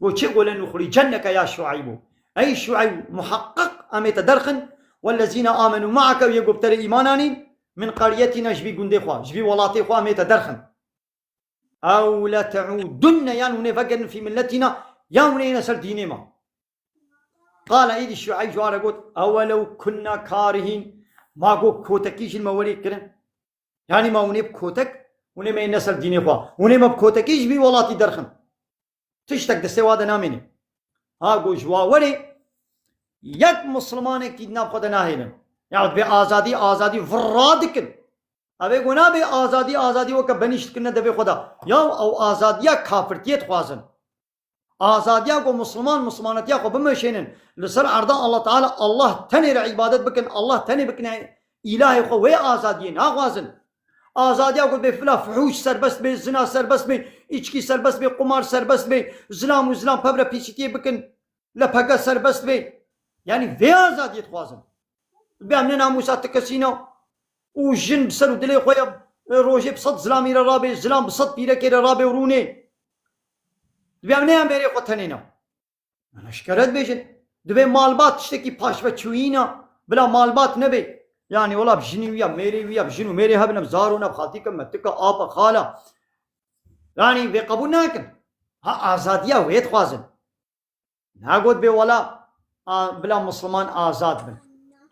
Go çi? Go لنخرجنك يا شعيب. Ey Şueyb, muheqqiq em ê te derxin, والذين آمنوا معك, û yê ku bi te re îman anîn, من قريتنا, ji vî gundê xwe, ji vî welatê xwe em ê te derxin. أو لتعودن, yan hûn ê vegerin, في ملتنا, yan hûn ê yêne ser dînê me. قال, îdî Şueyb ji wan re got, أولو كنا كارهين, ma go kotekî jî li me werê kirin? Yanî ma hûn ê bi kotek, hûn ê me yêne ser dînê xwe, hûn ê me bi kotekî ji vî welatî derxin? Tiştek destê wa de namîne. Ha, go ji wa werê yek mislimanekî di nav xwe de nahêlin. Ya divê azadî, azadî virra dikin. Ev ê go nabe azadî, azadî weke benîş dikin ne devê xwe de. Ya ew azadiya kafirtiyê dixwazin. Azadiya ku Misliman, Mislimanetiya xwe bimeşênin, li ser erda Allah Teala, Allah tenê re îbadet bikin, Allah tenê bikine îlahê xwe, wê azadiyê naxwazin. Azadiya ku bê fila fuhûş serbest bê, zina serbest bê, îçkî serbest bê, qumar serbest bê, zilam û zilam pevre pîsîtiyê bikin, L P G serbest bê. Yanî vê azadiyê dixwazin. Bi em ne namûsa ti kesî ne. Û jin bi ser û dilê xwe ya, e, rojê bi sed zilamî re rabê, zilam bi sed pîrekê re rabê û rûnê. Dibê em neyên bêrê xwe tenê ne. Em eşkere dibêjin. Dibê malbat tiştekî paşveçûyî ne. Bila malbat nebê. Yanî wela bi jinî wî ya, mêrê wî ya, bi jin û mêrê hebin, bi zaro ne, bi xaltîke, metika, apa, xala. Yanî vê qebûl nakin. Ha, azadiya wê dixwazin. Nagot bê wela, a, bila Misliman azad bin.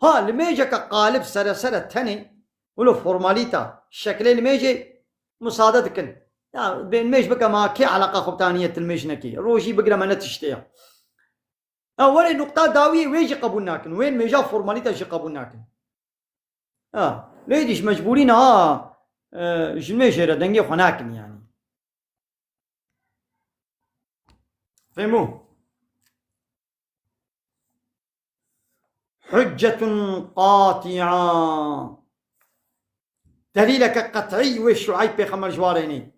Ha, limêjeke qalib seresere tenê, wilo formalîta, şeklê limêjê musade dikin. Ya, bê limêj bike ma kê eleqa xwe bi te aniye tu limêj nekî. Rojî bigire me ne tiştê ya. Ya, werê nuqta dawiyê wê jî qebûl nakin. Wê limêja formalîta jî qebûl nakin. Ha, lê dîş mecbûrî ne ha, e, ji limêjê re dengê xwe nakin yanî. Fehmû? Huccetun qati'a. Delîleke qet'î wê Şueyb pêxember ji warê nê.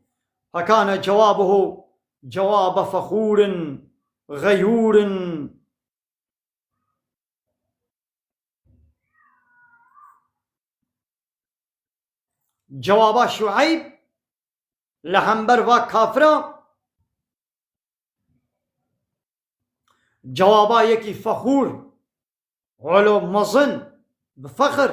Fekane cewabuhu cewabe fexûrin, xeyûrin. Cewaba Şueyb li hember va kafira, cewaba yekî fexûr, wilo mezin, bi fexir,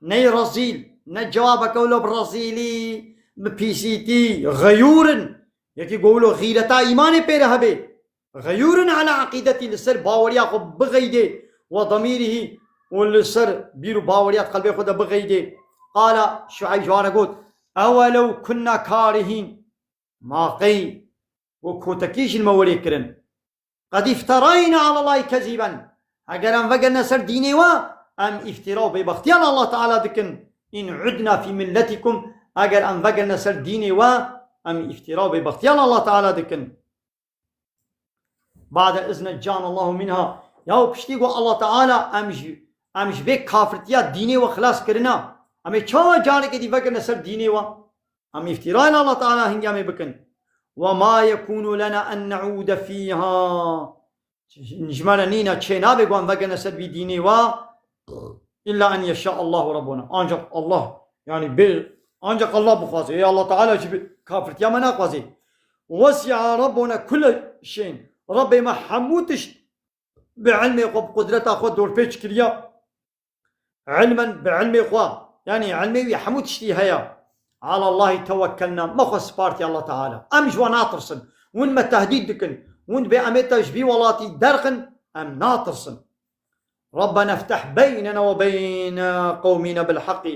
ney rezîl, ne cewabeke wilo bi rezîlî, bi pîsîtî, xeyûr in, yekî go wilo xîreta îmanê pê re hebê. Xeyûrin ala eqîdetî, li ser baweriya xwe bixeydê, we demîrihî, û li ser bîr û baweriya di qelbê xwe de bixeydê. Qala Şueyb ji wan re got, ewelew kunna karihîn. Ma qey we kotekî jî li me werê kirin. Qed îfterayna alallahî kezîben. Eger em vegerine ser dînê we, em îftira û bêbextiya li Allah Teala dikin. În udna fî milletikum. Eger em vegerine ser dînê we, em îftira û bêbextiya li Allah Teala dikin. Ba'de iz neccanallahu minha. Yahu piştî ku Allah Teala em ji, em ji vê kafirtiya dînê we xilas kirina, em ê çawa careke dî vekirine ser dînê we? Em îftira li Allah Teala hingê em ê bikin. Ve ma yekunu lena en ne'ude fîha. Ji me re nîne, çê nabe ku em vekirine ser vî dînê we. İlla en yeşâ Allahu Rabbuna. Ancak Allah, yani bir, ancak Allah bixwaze. Ey Allah Teala jî bi kafirtiya me naxwaze. Wesi'a Rabbuna kulle şeyin. Rabbê me hemû tişt bi ilmê xwe, bi qudreta xwe dorpêç kiriya. İlmen, bi ilmê xwe. Yani ilmê wî hemû tiştî heye. Ala Allahî tewekkelna. Me xwe spartiye Allah Teala. Em ji we natirsin. Hûn me tehdîd dikin. Hûn dibê em ê te ji vî welatî derxin. Em natirsin. ربنا افتح بيننا وبين قومنا بالحق.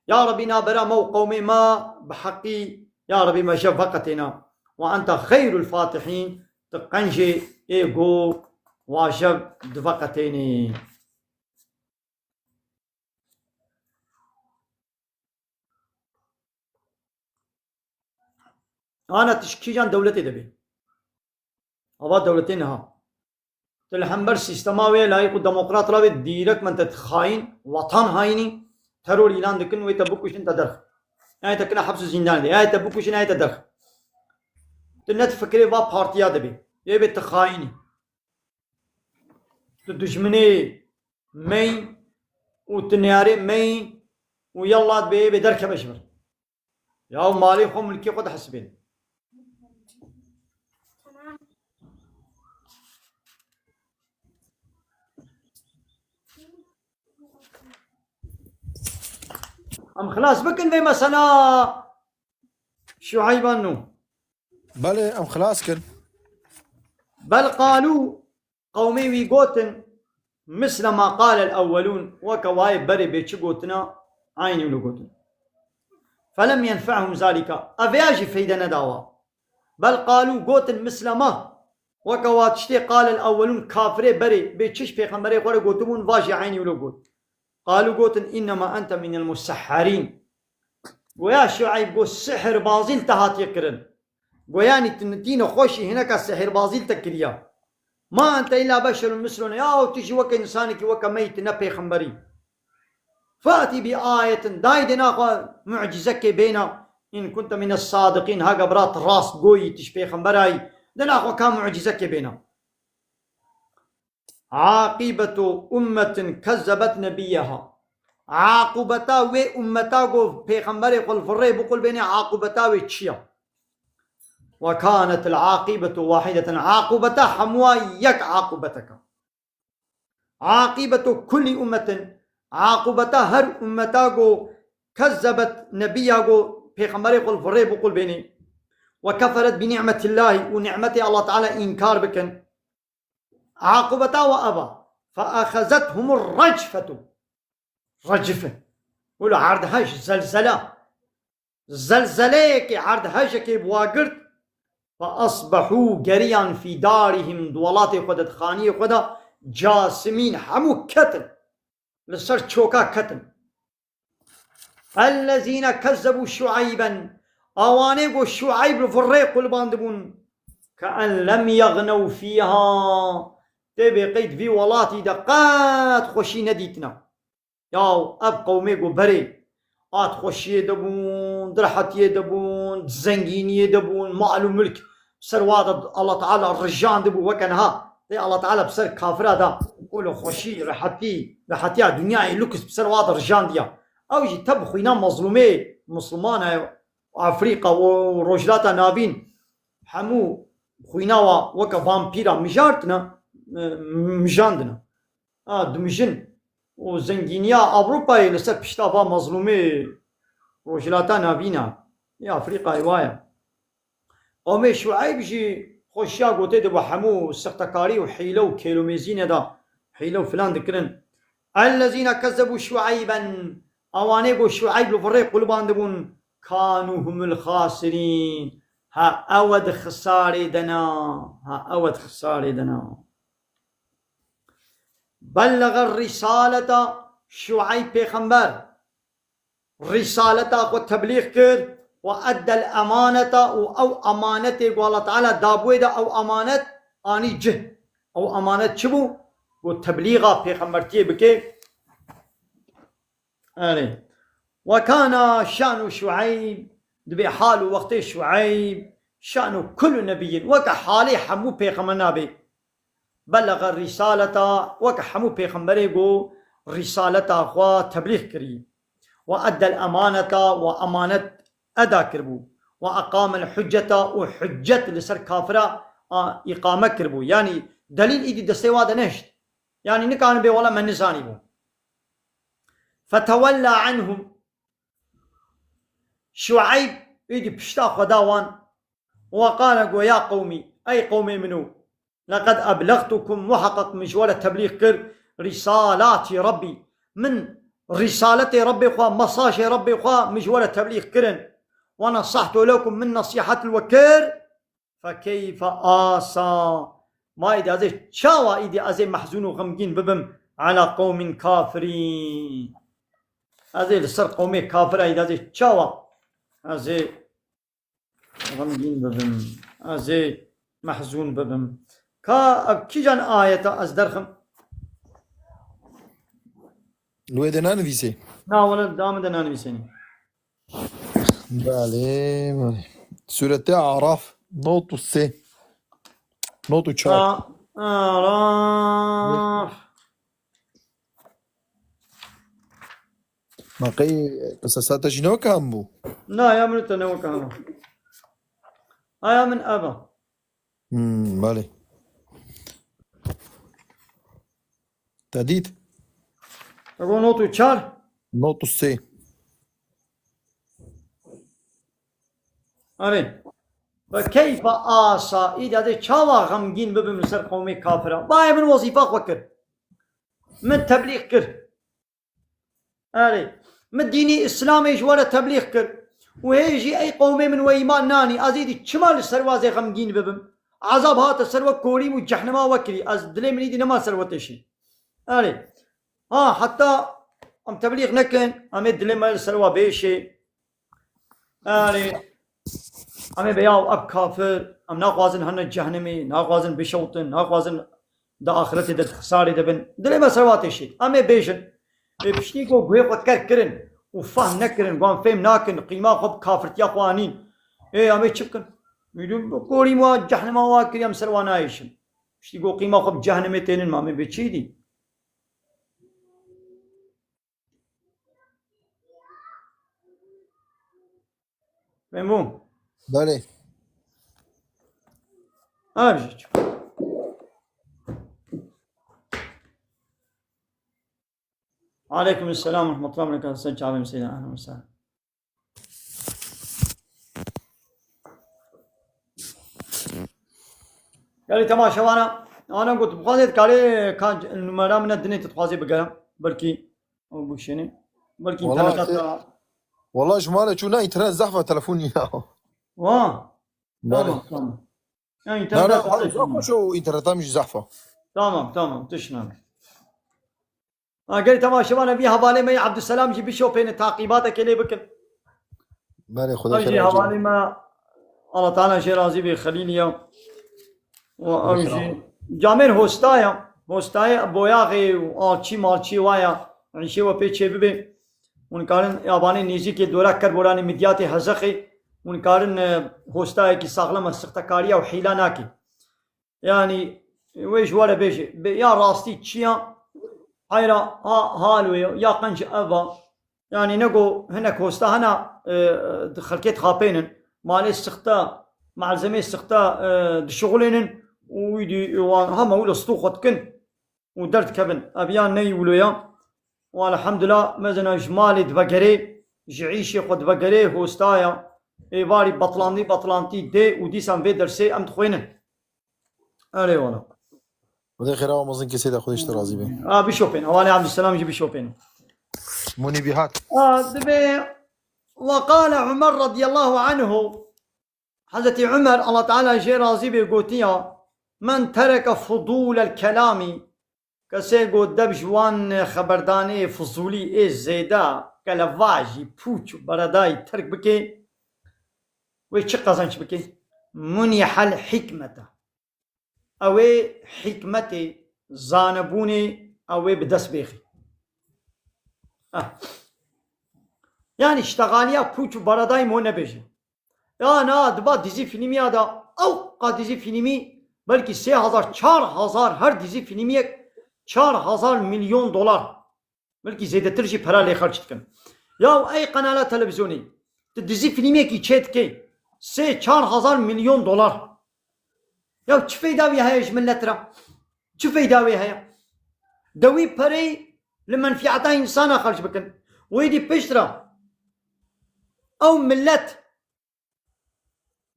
Ya Rebî, navbera me û qewmê me bi heqî, ya Rebî, me ji veqetêne. وأنت خير الفاتحين. Tu qencê ê go wajev diveqetênî. Ana tişkîjan dewletê de bê. Ava dewletê niha. Tu li hember sîstema wê layîq û demokrat ra wê dîrek min te xayîn, watan haînî, teror îlan dikin, wê te bikuşin te derx. Yayê te kine heps û zîndanê de. Yayê te bikuşin, yayê te derx. Tu ne fikrê va partiya de bê. Yê bê tu xayînî. Tu dijminê me yî û tu neyarê me yî û yallah bê bê derkeve ji vir. Ya malê xwe, milkê xwe dihesibên. Em xilas bikin vê mesela Şueyban nû. Belê, em xilas kin. Bel qalû, qewmê wî gotin, misle ma qalel ewwelûn, weke wayê berê bê çi gotina, eynî wilo gotin. Felem yenfe'hum zalika, ev ya jî feyde nedawa. Bel qalû, gotin, misle ma, weke wa tiştê qalel ewwelûn, kafirê berê bê çi ji pêxemberê xwe re gotibûn, va jî eynî wilo got. Qalû, gotin, innema ente minel musehherîn. Goya Şueyb got, sihirbazî li te hatiye kirin. Goyanî tu nitîne xweşî hineka sihirbazî li te kiriya. Ma ente îlla beşerun misluna. Ya tu jî weke însanekî weke me yî, tu ne pêxemberî. Fa'tî bi ayetin. Dayê dê naxwe mucîzekê bêna. In kunte mine sadiqîn. Haga bira tu rast goyî, tu ji pêxemberayî. Dê naxwe ka mucîzekê bêna. Aqîbetu ummetin kezzebet nebiyyeha. Aqûbeta wê ummeta ku pêxemberê xwe li virrê biqulbênê, aqûbeta wê çi ya? Ve kânetil aqîbetu wahideten. Aqûbeta hemûa yek aqûbetek e. Aqîbetu kullî ummetin. Aqûbeta her ummeta ku kezzebet nebiyya ku pêxemberê xwe li virrê biqulbênê. Ve keferet bi ni'metillahî û ni'metê Allah Teala înkar bikin. Aqûbeta we ev e. Fe axezethumur recfetu. Recife. Wilo erdhej, zelzele. Zelzeleyekê, erdhejekê bi wa girt. Fe asbehû geriyan fî darihim, di welatê xwe de, di xaniyê xwe de, casimîn, hemû ketin. Li ser çoka ketin. Ellezîne kezzebû Şueyben. Awanê ku Şueyb li virrê qulbandibûn. Ke en lem yegnew fîha. Tê bê qeyd vî welatî de qet xweşî nedîtine. Yaw ev qewmê ku berê a di xweşiyê de bûn, di rehetiyê de bûn, di zengîniyê de bûn, mal û milk ser wa de Allah Teala rijandibû weke niha. Tê Allah Teala bi ser kafira de wilo xweşî, rehetî, rehetiya dinyayê, luks bi ser wa de rijandiya. Ew jî te bi xwîna mezlûmê, misilmana Afrîka û Rojhilata Navîn hemû xwîna wa weke vampîra mijartine, e, mijandine. A, dimijin û zengîniya Ewropayê li ser pişta va mezlûmê Rojhilata Navîn a, ê Afrîkayê wa ye. Qewmê Şueyb jî xweşiya gotê de bi hemû sextekarî û hîle û kêlomêzînê de hîle û filan dikirin. Ellezîne kezzebû Şueyben, awanê ku Şueyb li virrê qulbandibûn, kânû humul xasirîn. Ha ew e di xisarê de ne, ha ew e di xisarê de ne. Bellexe rîsaleta, Şueyb pêxember rîsaleta xwe teblîx kir, we eddel emaneta û ew emanetê ku Allah Teala dabûyê de ew emanet anî cih. Ew emanet çi bû? Ku teblîxa pêxembertiyê bike. Erê. Ve kana şanu Şueyb, dibê hal û wextê Şueyb, şanu kullu nebiyyin, weke halê hemû pêxember nabê. Bellexe rîsaleta, weke hemû pêxemberê ku rîsaleta xwe teblîx kirî. Ve eddel emaneta, we emanet eda kiribû. Ve eqamel hucceta û huccet li ser kafira a îqame kiribû. Yanî delîl îdî destê wa de nehişt. Yanî nikanibê wela me nizanîbû. Fetewella anhum. Şueyb îdî pişta xwe da wan. Ve qale go ya qewmî, ey qewmê min o. Leqed eblextukum, muheqeq min ji we re teblîx kir, Rîsalatî Rabbî. Min rîsaletê Rabbê xwe, mesajê Rabbê xwe min ji we re teblîx kirin. Ve nesahtu lekum, min nesîhet li we kir. Fekeyfe asa. Ma îdî ez ê çawa îdî ez ê mehzûn û xemgîn bibim ala qewmin kafirîn. Ez ê li ser qewmê kafira îdî ez ê çawa ez ê xemgîn bibim. Ez ê mehzûn bibim. Ka ev kîjan ayeta ez derxim? Li wê de nanivîsê? Na, wele da min de nanivîsênî. Belê, belê. Sûretê Araf, not û sê. Not û çar. A-, Araf. Ma qey qisasa te jî ne weke em bû? Na, ya min te ne weke em. Aya min ev e. Hmm, belê. Te dît? Te got not û çar? Not û sê. Erê. Ve keyfe asa, îdî ez ê çawa xemgîn bibim li ser qewmê kafira. Bayê min wezîfa xwe kir. Min teblîx kir. Erê. Min dînî Îslamê ji we re teblîx kir. Û hê jî ey qewmê min we îman nanî. Ez îdî çima li ser we ez ê xemgîn bibim? Ezab hate ser we, korîm û cehnema we kirî. Ez dilê min îdî nema ser we têşî. Erê. Ha, heta em teblîx nekin, em ê dilê me li ser we bêşê. Erê. Em ê be ya ev kafir, em naxwazin hene cehnimê, naxwazin bişewtin, naxwazin di axretê de di xisarê de bin. Dilê me ser wa têşî. Em ê bêjin. Ê piştî ku guhê xwe ker kirin û fehm nekirin, wan fêm nakin, qîma xwe bi kafirtiya xwe anîn. Ê em ê çi bikin? Korîm wa cehnima wa kiriye, em ser wa nayêşin. Piştî ku qîma xwe bi cehnimê tênin, ma em ê bê çi dî? Fehmo? Belê. Her şey. Aleyküm selam ve rahmetullah ve berekatuhu. Sen çağırayım Seyyidina. Ahlen ve sehlen. Gelî temaşevana, ana got, bixwazê dikarê ka numara min dinê tu dixwazê bigere. Belkî o bişênê. Belkî Wala, interneta e, te wala ji malê çû ne, înternet zehf e, telefon nîne. Wa. Belê. Tamam, tamam. Ya Na, na, înternet hal zehf e, şu înterneta min jî zehf e. Tamam, tamam, tişt nane. Ha, gelî temaşevana vî hevalê me yê Abdüselam jî bişopêne, taqîbateke lê bikin. Belê, Xwedê Ew jî xêr hevalê me, Allah Teala jê razî bê, Xelîl ya. Û ew jî camêr hosta ya. Hostayê boyaxê û alçî malçî wa ya. Îşê we pê çê bibe. Hûn karin yabanê nêzîkê dora Kerboranê Midyatê Hezexê. Hûn karin, e, hostayekî saxlem e, sixtekariya û hîla nake. Yanî, wê ji we re bêje, bê ya rastî çi ya, heyra ha, hal wê ya, ya qenc ev a. Yanî, nego hinek hosta hene, e, di xelkê dixapênin, malê sixte, malzemê sixte, e, dişixulênin û wî dî wan hema wilo stû xwe dikin û derdikevin. Ev ya neyî wilo ya. Û elhemdulillah, mezina ji malê divegerê, ji îşê xwe divegerê, hosta ya. Êvarî betlandî, betlantî dê û dîsan vê dersê em dixwînin. Erê wala. Xwedê xêra we mezin kesê de, Xwedê ji te razî be. A, bişopên. Hevalê Abdüselam jî bişopên. Munîbî hat. A, dibê وقال عمر رضي الله عنه. Hezretî Umer, Allah Teala jê razî bê, gotiya, "Men tereke fudûlel kelamî." Kesê ku deb ji wan xeberdanê fizûlî ê zêde, kelevajî, pûç û beredayî terk bike, wê çi qezenç bike? Munîhel hikmete. Ew ê hikmetê, zanebûnê ew ê bi dest bêxî. Ah. Yanî ştexaliya pûç û beredayî mo nebêje. Ya na, diba dizî fîlmiya da, ew qa dizî fîlmî belkî sê hezar, çar hezar, her dizî fîlmiyek çar hezar milyon dolar. Belkî zêdetir jî pera lê xerc dikin. Ya ey qenala televîzyonî, tu dizî fîlmiyekî çê dikey, sê çar hezar milyon dolar. Ya çi feyda wî heye ji milet re? Çi feyda wê heye? De wî perey li menfîeta însana xerc bikin. Wê dî pişt re ew milet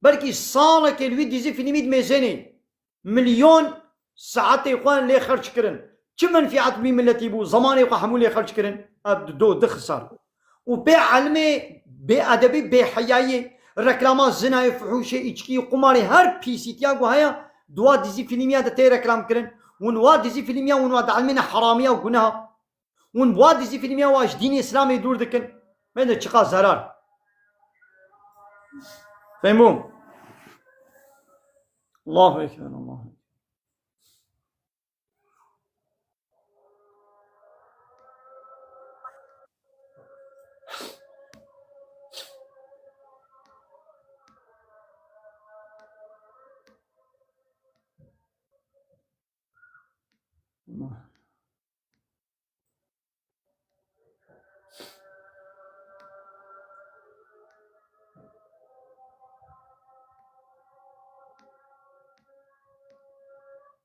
belkî salekê li wî dizî fîlmî dimêzênê, milyon saetê xwe lê xerc kirin. Çi menfîet bi miletî bû, zemanê xwe hemû lê xerc kirin, ev di do dixisar. Û bê elmê, bê edebî, bê heyayê, reklama zinayê, fuhûşê, îçkî, qumarê, her pîsîtiya ku heye, di wa dizî fîlmiya de tê reklam kirin. Hûn wa dizî fîlmiya, hûn wa dielmîne heramiya û guneha. Hûn wa dizî fîlmiya wa ji dînê Îslamê dûr dikin. Me de çiqa zerar. Fehmûm. Allahu Ekber, Allahu Ekber.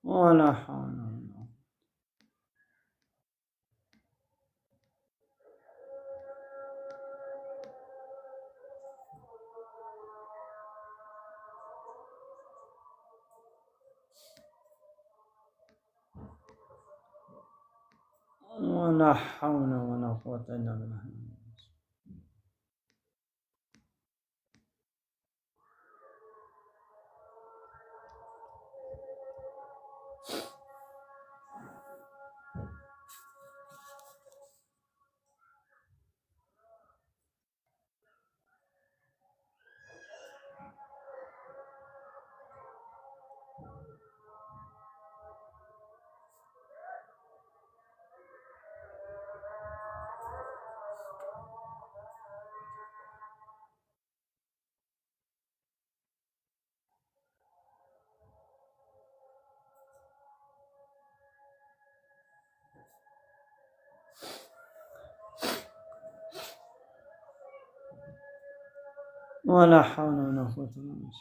ولا حول ولا قوة. ولا حول ولا قوة إلا بالله. ولا حول ولا قوة إلا بالله.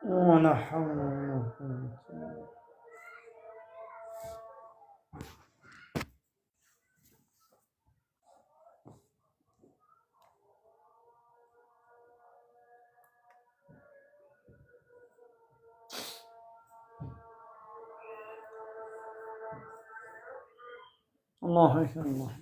ولا حول ولا قوة إلا بالله. الله أكبر، الله.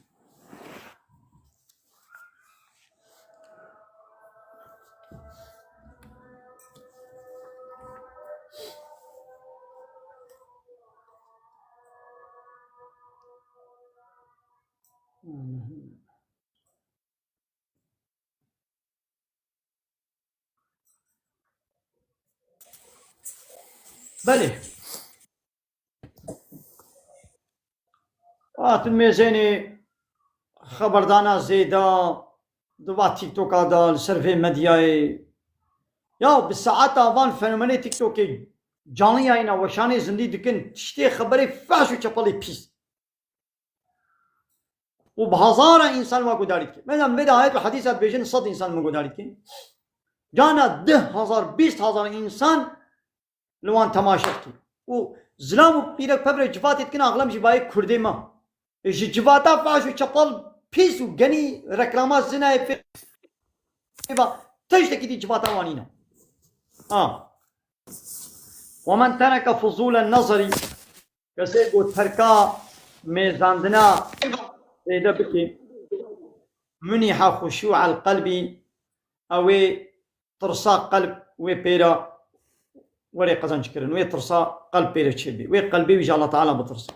Belê. Hatin mêzênê xeberdana zêde di va TikToka de, li ser vê medyayê. Ya bi saeta van fenomenê TikTokê canliyayîna weşanê zindî dikin, tiştê xeberê fehş û çepelê pîs. û bi hezara însan wa gudarî dike. Mesela, me de ayet û hedîsa dibêjin, sed însan me gudarî dike. Cana deh hezar, bîst hezar însan li wan temaşe dike. Û zilam û pîrek pevrek civatê dikin, axlem jî bayê Kurdê me. E, ji civata faş û çepal pîs û genî reklama zinayê fê-, fêva tiştekî dî civata wan nîne. Ha. ومن ترك فضول النظر. Kesê ku terka mêzandina zêde bike, muniha xuşû'el qelbî, ew ê tirsa qelb wê pê re were qezenc kirin, wê tirsa qelb pê re çêbe, wê qelbê wî ji Allah Teala bitirse.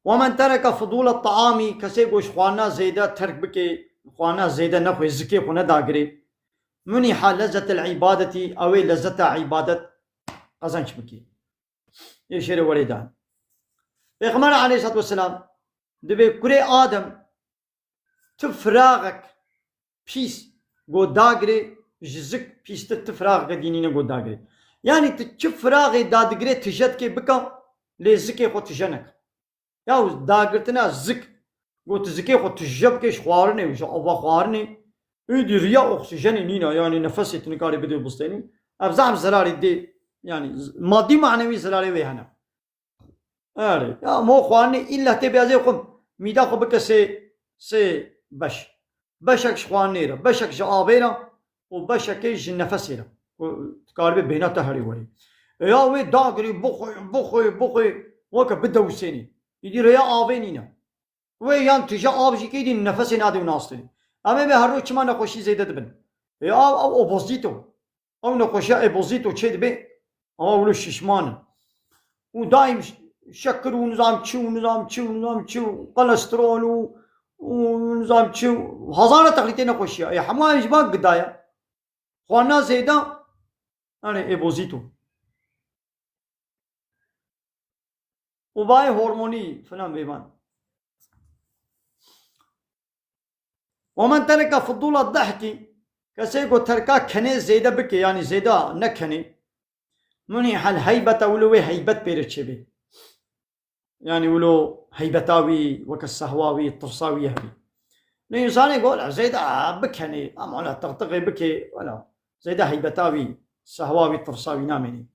ومن ترك فضول الطعام, kesê ku ji xwarina zêde terk bike, xwarina zêde nexwe, zikê xwe nedagire, Muniha lezzetel ibadetî, ew ê lezzeta ibadet qezenç bike. Ê şêrê werê dan. Pêxember aleyhissalatu vesselam dibê kurê Adem tu firaxek pîs go dagirê, ji zik pîstir tu firaxeke dînîne go dagirê. Yanî tu çi firaxê dadigirê tije dikê bika, lê zikê xwe tije neke. Ya dagirtina zik, go tu zikê xwe tije bikê ji xwarinê û ji ava xwarinê, êdî riya oksijenê nîna, yanî nefesê tu nikarî bidê bistênî. Ev zehf zerarê dê, yanî z-, madî manewî zerarê wê hene. Erê, ya mo xwarinê îlla tê bêzê xwe, mîda xwe bike sê, sê beş. Beşek ji xwarinê re, beşek ji avê re û beşekê ji nefesê re. Ku dikaribê bêhna te herî werî. E ya wê dagirî bixwe, bixwe, bixwe, weke bidewsênî. Îdî rêya avê nîne. Wê yan tije av jî kê dî nefesê nadê û nastênî. Em ê vê her roj çima nexweşî zêde dibin. E av, ew obozîto. Ew nexweşiya êbozîto çê dibe, ewa wilo şişman in. Û daîm ş-, şekir û nizam çi û nizam çi û nizam çi û kolesterol û, û nizam çi û hezara texlîtê nexweşiya. Ê hemû ev ji van gida ye. Xwarina zêde, yani êbozîto. Û bayê hormonî filan vêvan. Ve men tereke fudûla dehkî, kesê ku terka kenê zêde bike, yanî zêde ne kenê, munîhel heybete, wilo wê heybet pê re çêbê. Yanî wilo heybeta wî weke sehwa wî, tirsa wî hebî. Ne însanê got, zêde bikenê, ama wala tixtixê bike, wala zêde heybeta wî, sehwa wî, tirsa wî namênê.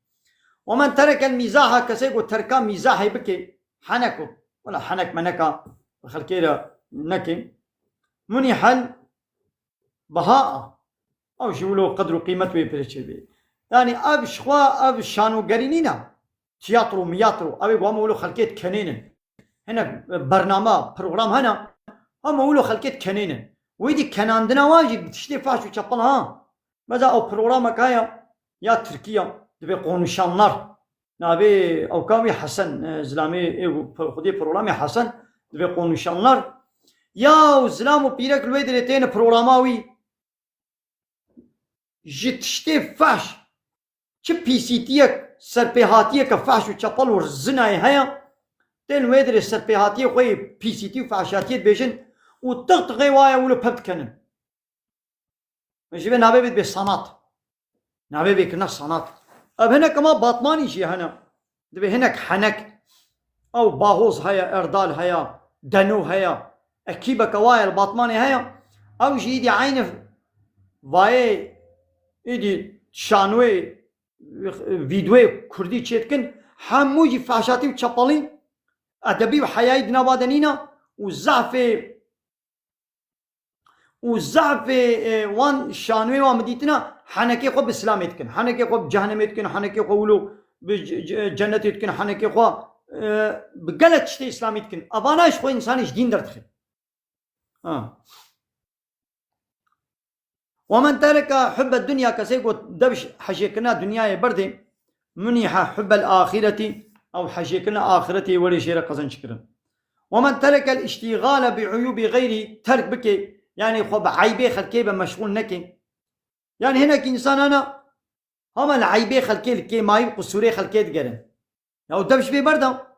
Ve men terekel mîzaha, kesê ku terka mîzahê bike, henek û, wala henek meneka bi xelkê re neke, munîhel beha, ew jî wilo qedr û qîmet wê pê re çêbê. Yanî ev ji xwe, ev şanogerî nîne. Tiyatro, miyatro, ew ê ku hema wilo xelkê dikenênin. Hinek, e, bername, program hene, hema wilo xelkê dikenênin. Wê dî kenandina wan jî bi tiştê faş û çepel ha. Mesela ew programek heye ya Tirkiye, dibê konuşanlar. Navê ewka wî Hesen, e, zilamê, ê, xwedê programê Hesen, dibê konuşanlar. Ya zilam û pîrek li wê derê têne programa wî. Ji tiştê fehş, çi pîsîtiyek, serpêhatiyeke fehş û çepel û zinayê heye, tên wê dirê serpêhatiyê xwe yê pîsîtî û fehşatiyê dibêjin û tixtixê waye wilo pep dikenin. Ji vê navê bê dibê sanat. Navê vê kirina sanat. Ev hinek ema Batmanî jî hene. Dibê hinek henek. Ew Bahoz heye, Erdal heye, Deno heye. Ekîbeke wa ye li Batmanê heye. Ew jî îdî eynî vayê îdî şanoyê, vîdeoyê kurdî çêdikin. Hemû jî fehşatî û çepelî, edebî û heyayî di nava de nîne û zehfê û zehfê, e, wan şanoyê wan bi dîtina henekê xwe bi Îslamê dikin. Henekê xwe bi cehenemê dikin, henekê xwe wilo bi c-, c-, cennetê dikin, henekê xwe, e, bi gelek tiştê Îslamî dikin. Evana ji xwe însanê ji dîn derdixin. Ha. Ve men tereke hubbe dunya, kesê ku dev ji hejêkirina dinyayê berdê, muniha hubbel axireti, ew hejêkirina axiretê werê jê re qezenç kirin. Ve men terekel îştîgale bi uyûbî xeyrî, terk bike, yanî xwe bi eybê xelkê ve meşxûl neke. Yanî hinek însan hene, hema li eybê xelkê, li kêmayî û qusûrê xelkê digerin. Ya ew dev ji vê berda.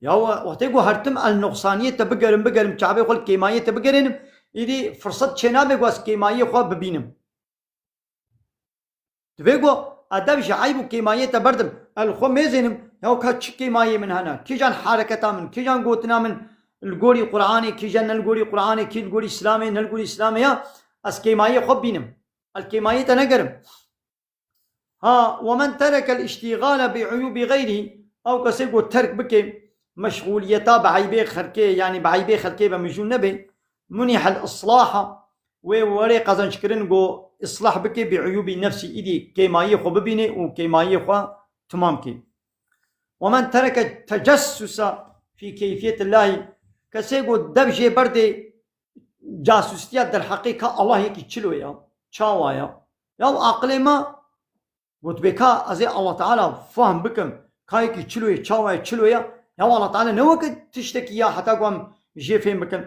Ya we-, wextê ku her tim ez nuqsaniyê te bigerim, bigerim, çavê xwe li kêmayiyê te bigerênim, îdî firset çênabe ku ez kêmayiyê xwe bibînim. Divê ku edeb ji eyb û kêmayiyê te berdim. Ez li xwe mêzênim, ya ka çi kêmayiyê min hene? Kîjan hereketa min, kîjan gotina min li gorî Qur'anê, kîjan ne li gorî Qur'anê, kî li gorî Îslamê, ne li gorî Îslamê ya, ez kêmayiyê xwe bibînim. Ez kêmayiyê te negerim. Ha, "Ve men terekel îştîgale bi uyûbî xeyrî", ew kesê ku terk bike meşxûliyeta bi eybê xelkê, yanî bi eybê xelkê ve mijûl nebe, "munîhel islaha", wê werê qezençkirin ku islah bike bi uyûbî nefsî, îdî kêmayiyê xwe bibîne û kêmayiyê xwe timam ke. "Ve men tereke tecessusa fî keyfiyetillahî", kesê ku dev jê berdê casûstiya derheqê ka Allah yekî çilo ya, çawa ya? Ya aqilê me got bê ka ez ê Allah Teala fahm bikim, ka yekî çilo ye, çawa ye, çilo ye? Ya Allah Teala ne weke tiştekî ya heta ku em jê fêm bikin.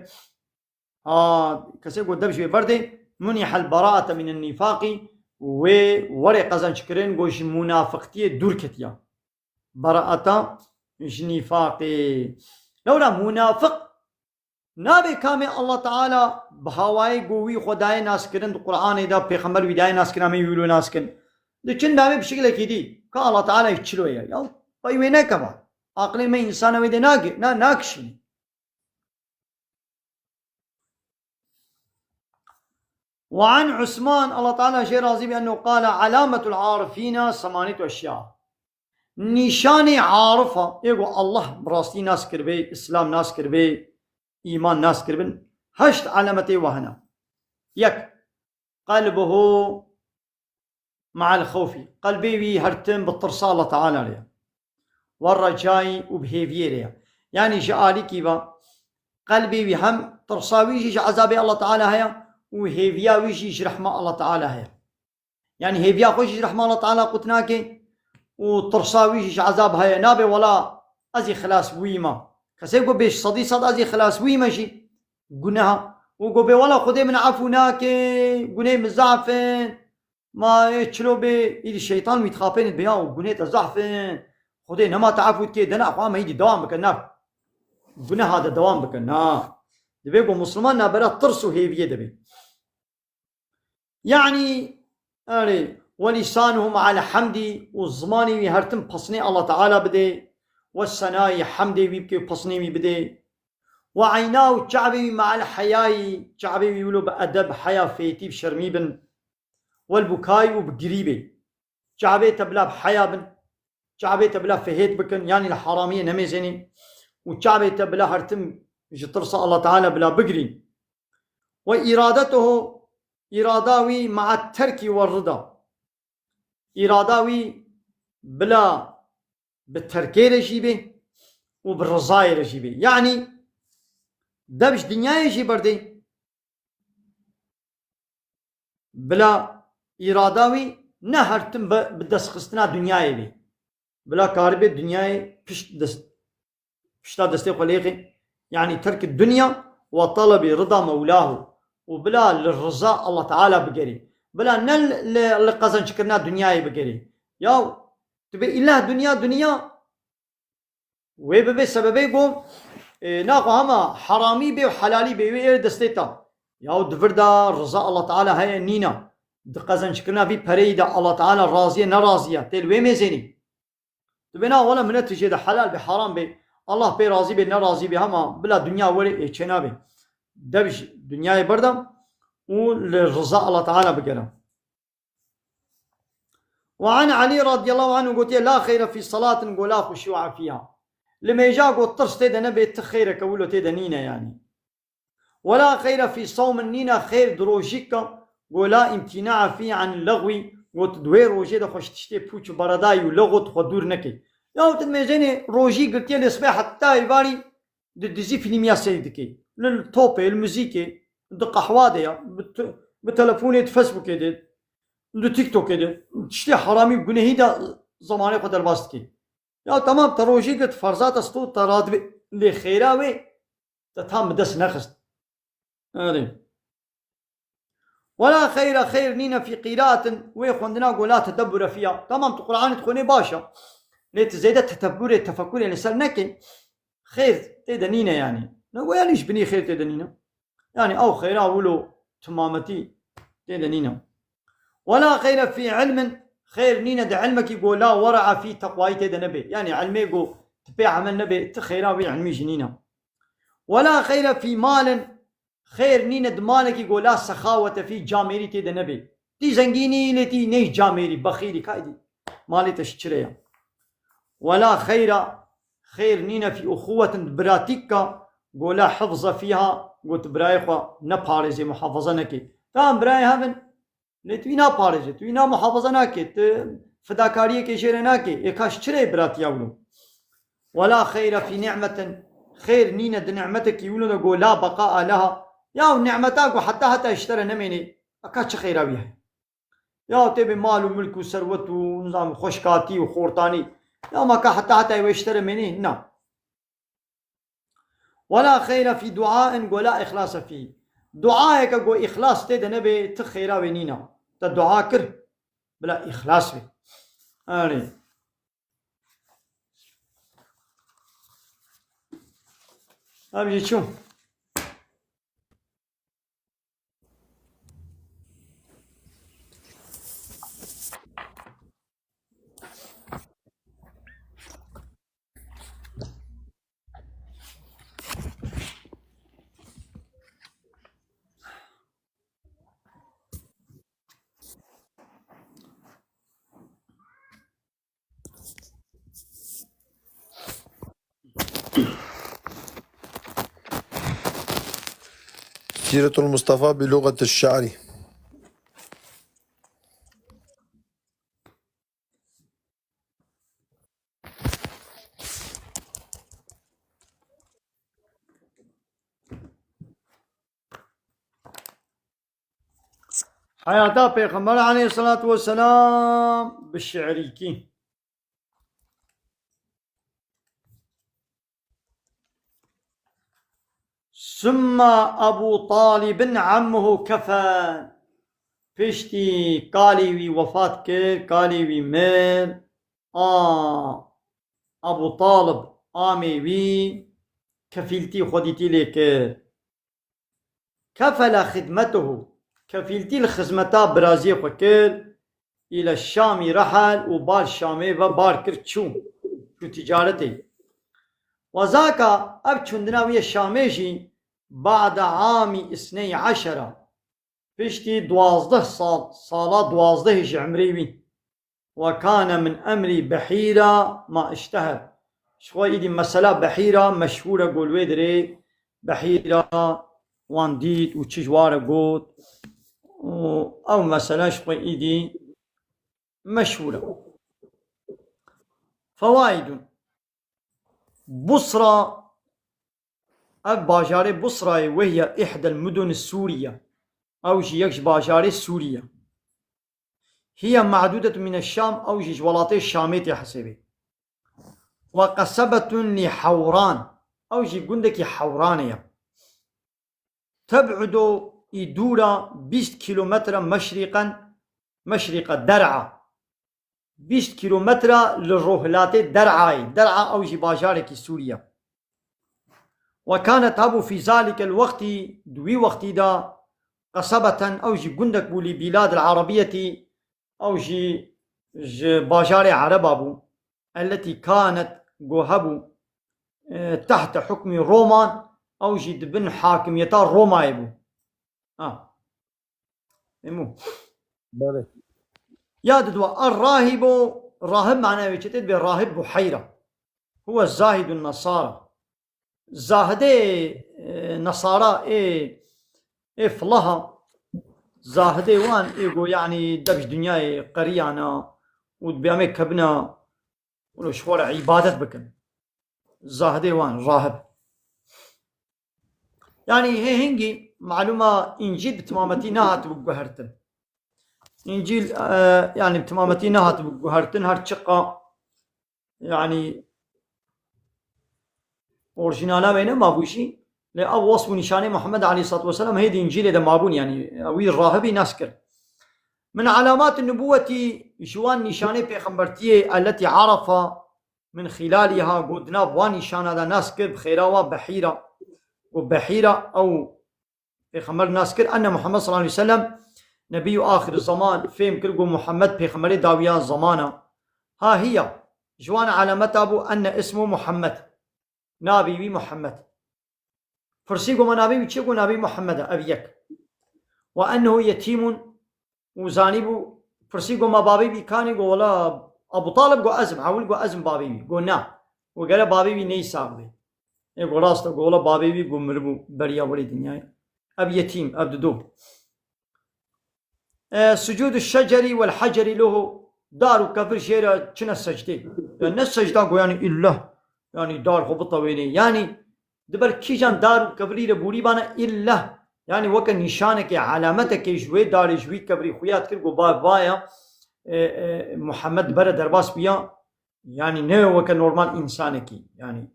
Ha, kesê ku dev ji wê berdê, Munihel beraate minen nîfaqî, wê werê qezençkirin, go ji munafiqtiyê dûr ketiya. Beraata ji nîfaqê. Lewra munafiq nabe kamê Allah Teala bi hawayê go wî xwe daye naskirin di Qur'anê de, pêxember wî daye naskirin, em ê wî lo naskin. Diçin dawê bi şekilekî dî. Ka Allah Teala çilo ye. Ya, pey wê nekeva. Aqlê me însana wê de nagi-, na-, nakişîne. Ve an Usman, Allah Teala jê razî be, ennehu qala, alametul arifîna semanetu eşya. Nîşanê arifa, ê go Allah bi rastî nas kiribê, Îslam nas kiribê, îman nas kiribin, heşt alametê wahina. Yek, qelbuhu ma'al xewfî. Qelbê wî her tim bi tirsa Allah Teala re ye. Ve recayî û bi hêviyê re ye. Yanî ji alîkî ve qelbê wî hem tirsa wî jî ji ezabê Allah Teala heye û hêviya wî jî ji rehma Allah Teala heye. Yanî hêviya xwe jî ji rehma Allah Teala qut nake û tirsa wî jî ji ezab heye. Nabe wela ez ê xilas bûyî ma. Kesê ku bê sedî sed ez ê xilas bûyî me jî guneha. Û go bê wela Xwedê min efû nake, gunehê min zaf in. Ma ê çilo bê, îdî şeytan wî dixapênit bê ya û gunê te zaf in. Xwedê nema te efû dikê, dena xwe me îdî dewam bike, na. Guneha de dewam bike, na. Divê ku Musliman nabera tirs û hêviyê de bê. Yanî, erê, ve lîsanuhu ma'al hamdî û zimanê wî her tim pesnê Allah Teala bidê, ve senayî hemdê wî bikê û pesnê wî bidê. Ve eynahu çavê wî ma'al heyayî, çavê wî wilo bi edeb, heya, fêtî, bi şermî bin. Vel bukayî û bi girî bê. Çavê te bila bi heya bin. Çavê te bila fihêt bikin, yanî li haramiyê nemêzênî. Û çavê te bila her tim ji tirsa Allah Teala bila bigirîn. Ve îradetuhu, îrada wî ma'a terkî ve rida. Îrada wî bila bi terkê re jî bê û bi rizayê re jî bê. Yanî dev ji dinyayê jî berdê. Bila îrada wî ne her tim bi, bi destxistina dinyayê bê. Bila karibê dinyayê pişt dest, pişta destê xwe lêxê. Yanî terki dunya ve talebî rida mewlahu. Û bila li riza Allah Teala bigerî. Bila ne li, li, li qezençkirina dinyayê bigerî. Ya tu bê îlah dinya, dinya wê bibe sebebê ku, e, naxwe hema heramî bê û helalî bê wê êr destê ta. Ya di vir de riza Allah Teala heye nîna. Di qezençkirina vî pereyî de Allah Teala razî ye, nerazî ye. Tê li wê mêzênî. Tu bê na wele minet jê de helal be, haram be, Allah pê razî be, nerazî be, hema bila dinya were ê çênabê. Dev ji dinyayê berda û li riza Allah Teala bigere. Ve an Elî radiyallahu anhu gotiye, la xeyre fî salatin go la xuşû'a fîha. Li mêja go tirs tê de nebe, ti xeyreke wilo tê de nîne yanî. Wela xeyre fî sawmin, nîne xêr di rojîka go la îmtîna'a fî anil lexwî, got di wê rojê de xwe ji tiştê pûç û beredayî û lexwt xwe dûr nekê. Ya tu mêzênê rojî girtiye lê sibê heta êvarî di dizî fîlmiya seyr dikê. Li topê, li muzîkê, di qehwa de ya, bi te-, bi telefonê, di Facebookê de, di TikTokê de, tiştê heramî û gunehî de zemanê xwe derbas dikê. Ya temam, te rojî girt, ferza te sto, te radibê, lê xêra wê te tam bi dest nexist. Erê. Wela xeyre, xeyr nîne fî qîraatin, wê xwendina go la tedebbure fîha. Tamam, tu Qur'anê dixwînê baş e. Lê tu zêde tetebburê, tefekkurê li ser nekê, xêr tê de nîne yanî. Ne go yanî ji binî xêr tê de nîne. Yanî ew xêra wilo timametî tê de nîne. Wela xeyre fî ilmin, xêr nîne di ilmekî go la wera'a fî, teqwayî tê de nebe. Yanî ilmê go tu pê emel nebe, ti xêra wî ilmî jî nîne. Wela xeyre fî malin, xêr nîne di malekî go la sexawete fî, camêrî tê de nebe. Tî zengînî lê tî ney camêrî, bexîlî, kaydî. Malê te ji çi re ya? Wela xeyra, xêr nîne fî uxuwetin, di biratîka go la hifze fîha, go tu birayê xwe neparêzê, muhafaza nekê. Tam birayê hev in, lê tu wî naparêzê, tu wî namuhafaza nakê, tu fidakariyekê jê re nakê. Ê ka ji çi re ye biratiya wilo? Wela xeyre fî ni'metin, xêr nîne di ni'metekî wilo de go la beqa'a leha. Ya ni'meta go heta heta ji te re nemênê, eka çi xeyra wî heye? Ya tê bê mal û milk û serwet û, nizam, xweşkatî û xortanî. Ya ma ka heta heta wê ji te re mênî? Na. Wela xeyre fî duain go la îxlase fî. Duayeke ku îxlas tê de nebe, ti xêra wê nîna. Te dua kir, bila îxlas be. Erê. Ev jî çû. سيرة المصطفى بلغة الشعري. Heyata Pêxember aleyhisselatu vesselam bi şi'rîkî. Summa Abu Talibin ammuhu kefen. Piştî kalê wî wefat kir, kalê wî mir, a Abu Talib amê wî kefîltî xwedîtî lê kir. Kefele xidmetuhu, kefîltî li xizmeta biraziyê xwe kir, île Şamî rehel û bar Şamê ve bar kir çû, çû ticaretê. Wezaka ev çûndina wî yê Şamê jî ba'de amî isney eşera, piştî duwazdeh sal, sala duwazdehê ji emrê wî. Ve kane min emrî Behîra ma işteher. Ji xwe îdî mesela Behîra meşhûr e, got wê dirê Behîra wan dît û çi ji wa re got. Û ew mesele ji xwe îdî meşhûr e. Fewaidun. Busra, ev bajarê Busrayê, wehiye ihdel mudun Sûriye. Ew jî yek ji bajarê Sûriye. Hiye ma'dudetu mine Şam, ew jî ji welatê Şamê tê hesêbê. Ve qesebetun li Hewran, ew jî gundekî Hewranê ye. Teb'udu, î dûra bîst kîlometre meşrîqen, meşrîqe Der'a. Bîst kîlometre li rojhilatê Der'ayê. Der'a ew jî bajarekî Sûriye. Ve kanet hebû fî zalikel wextî, di wî wextî de, qesebeten, ew jî gundek bû, li bîladil erebiyetî, ew jî ji bajarê ereba bû, elletî kanet, go hebû, e, tehte hukmî Roman, ew jî di bin hakimiyeta Romayê bû. Ha. Êmû. Belê. Ya didwa, er rahibo, rahib manaya wê çi tê? Dibê rahib Buheyra. Huwe zahidun nasara. Zahidê, e, nasara ê, ê filaha. Zahidê wan ê go, yanî, dev ji dinyayê qeriyana û dibê em ê kebina, wilo ji xwe re îbadet bikin. Zahidê wan, rahib. Yanî hê hingî malûma Încîl bi timametî nehatibû guhertin. Încîl, e, yanî bi timametî nehatibû guhertin, her çiqa, yanî orjînala wê nemabû jî, lê ev wesf û nîşanê Muhammed aleyhissalatu vesselam hê di Încîlê de mabûn, yanî wî rahibî nas kir. Min alamat nubuwetî, ji wan nîşanê pêxembertiyê, elletî arafa min xîlalîha, got di nav wan nîşana de nas kir, bi xêra wa Behîra. Got Behîra ew pêxember nas kir, enne Muhammed sallallahu aleyhi ve sellem nebiyyu ahir zaman, fêm kir, got Muhammed pêxemberê dawiya zamana. Ha hiya, ji wan alameta bû, enne ismu Muhammed. Navê wî Muhammed. Pirsî got ma navê wî çi? Got navê Muhammed e, ev yek. Ve ennehu yetîmun, û zanîbû, pirsî got ma bavê wî kanî? Got wela Abu Talib, got ez im, ewil got ez im bavê wî. Got na. Got gere bavê wî neyî sax bê. Ê got rast e, got wela bavê wî got miribû beriya werê dinyayê. Ev yetîm, ev dido. E, sucûdu şeceri wel heceri loho, dar û kevir jê re çine secdê. Ya ne secda got yanî îllah. Yanî dar xwe bitewênê. Yanî di ber kîjan dar û kevirî re borî bane îllah. Yanî weke nîşanekê, alametekê ji wê darê, ji wî kevirî xuya dikir, got va, vaya, e, e, Muhammed bere derbas bûya. Yanî ne weke normal însanekî. Yanî.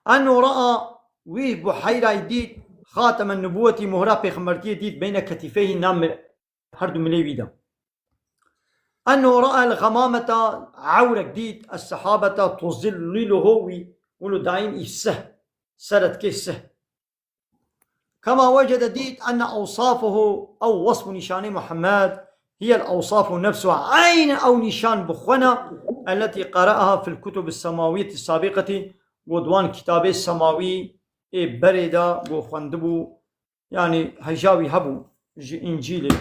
Enno raa, wî Buheyrayê dît, خاتم النبوة, muhra pêxembertiyê dît, beyne ketifeyhi, nav mi-, her du milê wî de. Ennehu ra'el gamameta, ewrek dît, es-sehabeta tuzilliluhu, wî wilo dayîn î sih, seret kê sih. Kema wecede dît enne ewsafuhu, ew wesf û nîşanê Muhammed, hiyel ewsafu nefsuha, eyn ew nîşan bi xwe ne, elletî qera'aha fil kutub semawiyeti sabiqeti, got wan kitabê semawî ê berê de got xwendibû, yanî heja wî hebû ji Încîlê,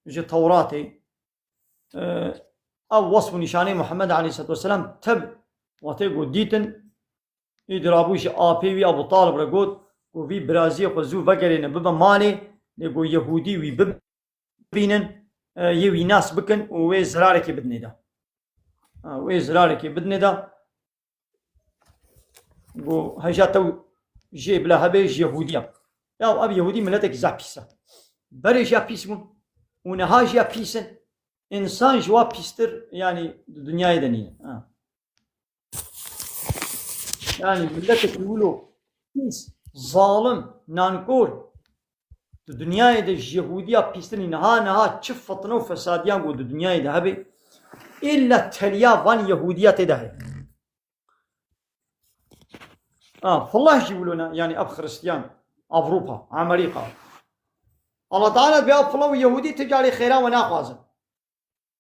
ji Tewratê. E, ev wesf û nîşanê Muhammed aleyhisselatu vesselam tev wextê got dîtin, î dirabû ji apê wî Abu Talib re got, ku vî biraziyê xwe zû vegerêne bibe malê, lê got Yehûdî wî bibînin, e, yê wî nas bikin û wê zirarekê bidinê de. Ha, wê zirarekê bidinê de. Got, heja tew jê bila hebe ji Yehûdiya. Ya ev Yehûdî miletekî zaf pîs e. Berê jî ya pîs bûn. Û niha jî ya pîs in. Însan ji wa pîstir, yanî di dinyayê de nîne. Ha. Yanî miletekî wilo pîs, zalim, nankor. Di dinyayê de ji Yehûdiya pîstir nîne. Niha, niha çi fitne û fesadiyan ku di dinyayê de hebe, îlla teliya van Yehûdiya tê de heye. Ha, filah jî wilo ne, yanî ev Xiristiyan, Ewropa, Amerîka. Allah Teala dibê ev filah û Yehûdî ti carî xêra we naxwazin.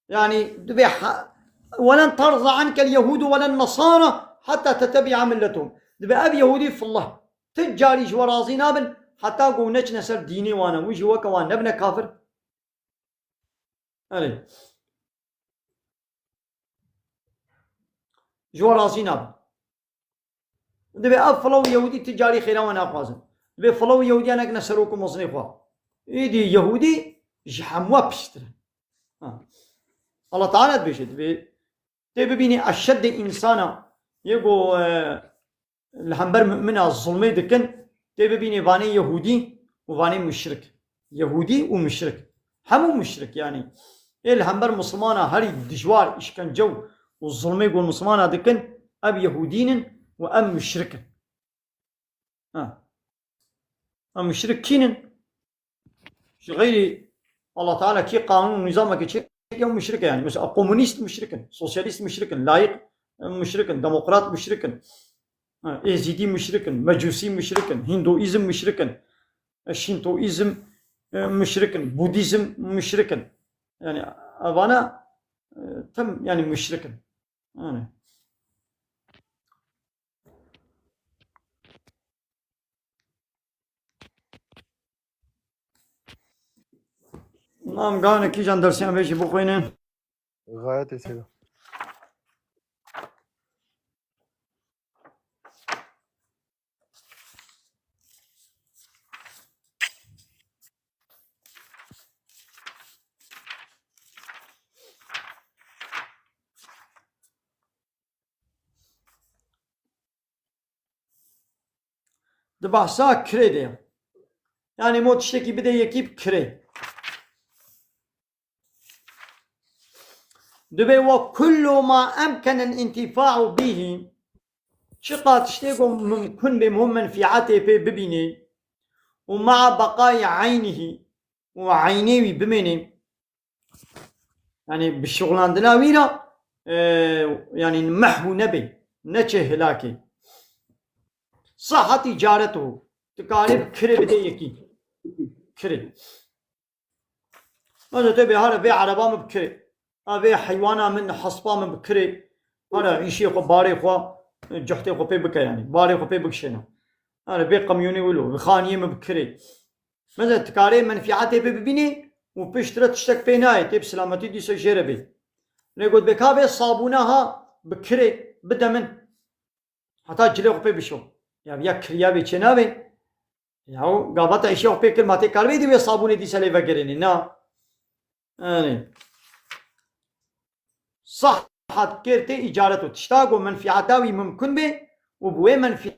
Yanî dibê ha-, "Welen terza ankel Yehûdu welen Nesara hatta tettebi'a milletuhum." Dibê ev Yehûdî filah ti carî ji we razî nabin, heta ku neçine ser dînê wan e. Wî jî weke wan nebine kafir. Erê. Ji we razî nabin. Dibê ev filav û Yehûdî ti carî xêra we naxwazin. Dibê filav û Yehûdiya nekine serok û mezinê xwe. Êdî Yehûdî ji hemû pîstir in. Ha. Allah Teala dibêje, dibê tê bibînî eşeddê însana yê ku, e, li hember mumina zulmê dikin, tê bibînî vanê Yehûdî û vanê muşrik. Yehûdî û muşrik. Hemû muşrik yanî. Ê li hember Mislimana herî dijwar îşkence û, û zulmê ku Mislimana dikin, ev Yehûdî nin û ev muşrik in. Ha. Ev muşrik kî nin? Ji xeyrî Allah Teala kî qanûn û nîzamekê çêkiriye, ew muşrik e yanî. Mesela komûnîst muşrik in, sosyalîst muşrik in, layîk, e, muşrik in, demokrat muşrik in. Ha, êzîdî muşrik in, mecûsî muşrik in, hinduîzm muşrik in, e, şîntoîzm, e, muşrik in, budîzm muşrik in. Yanî evana, e, tim yanî muşrik in. Yanî. Nam gane kîjan dersiyan vê jî bixwînin. Gayet ê seyda. Di behsa kirê de ye. Yanî mo tiştekî bidê yekî bi kirê. Dibê we kullu ma emkenen intîfa'u bîhî, çiqa tiştê ku mumkun bê min menfîetê pê bibînê û ma'a beqayî eynihî û eynê wî bimênê. Yanî bi şixulandina wî re, e, yanî mehw nebe, neçe hilakê. Sahha tîcaretuhu, dikarê bi kirê bide yekî. Kirê. Mesela tê bê here vê ereba min bi kirê. A vê heywana min, hespa min bi kirê. Here îşê xwe, barê xwe, cuhtê xwe pê bike yanî. Barê xwe pê bikişêne. Here vê qemyonê wilo, vê xaniyê min bi kirê. Mesela dikarê menfîetê pê bibînî û piştre tiştek pê nayê, tê bi silametî dîsa jê re bê. Lê got bê ka vê sabûna ha bi kirê bide min. Heta cilê xwe pê bişo. Ya, ya kiriya vê çê navê. Ya, gavata îşê xwe pê kir, ma tê kar vê dî vê sabûnê dîsa lê vegerênî. Na. Yanî. Sahhat kêr tê îcaret û tişta ku menfîeta wî mumkun bê û bi wê menfî-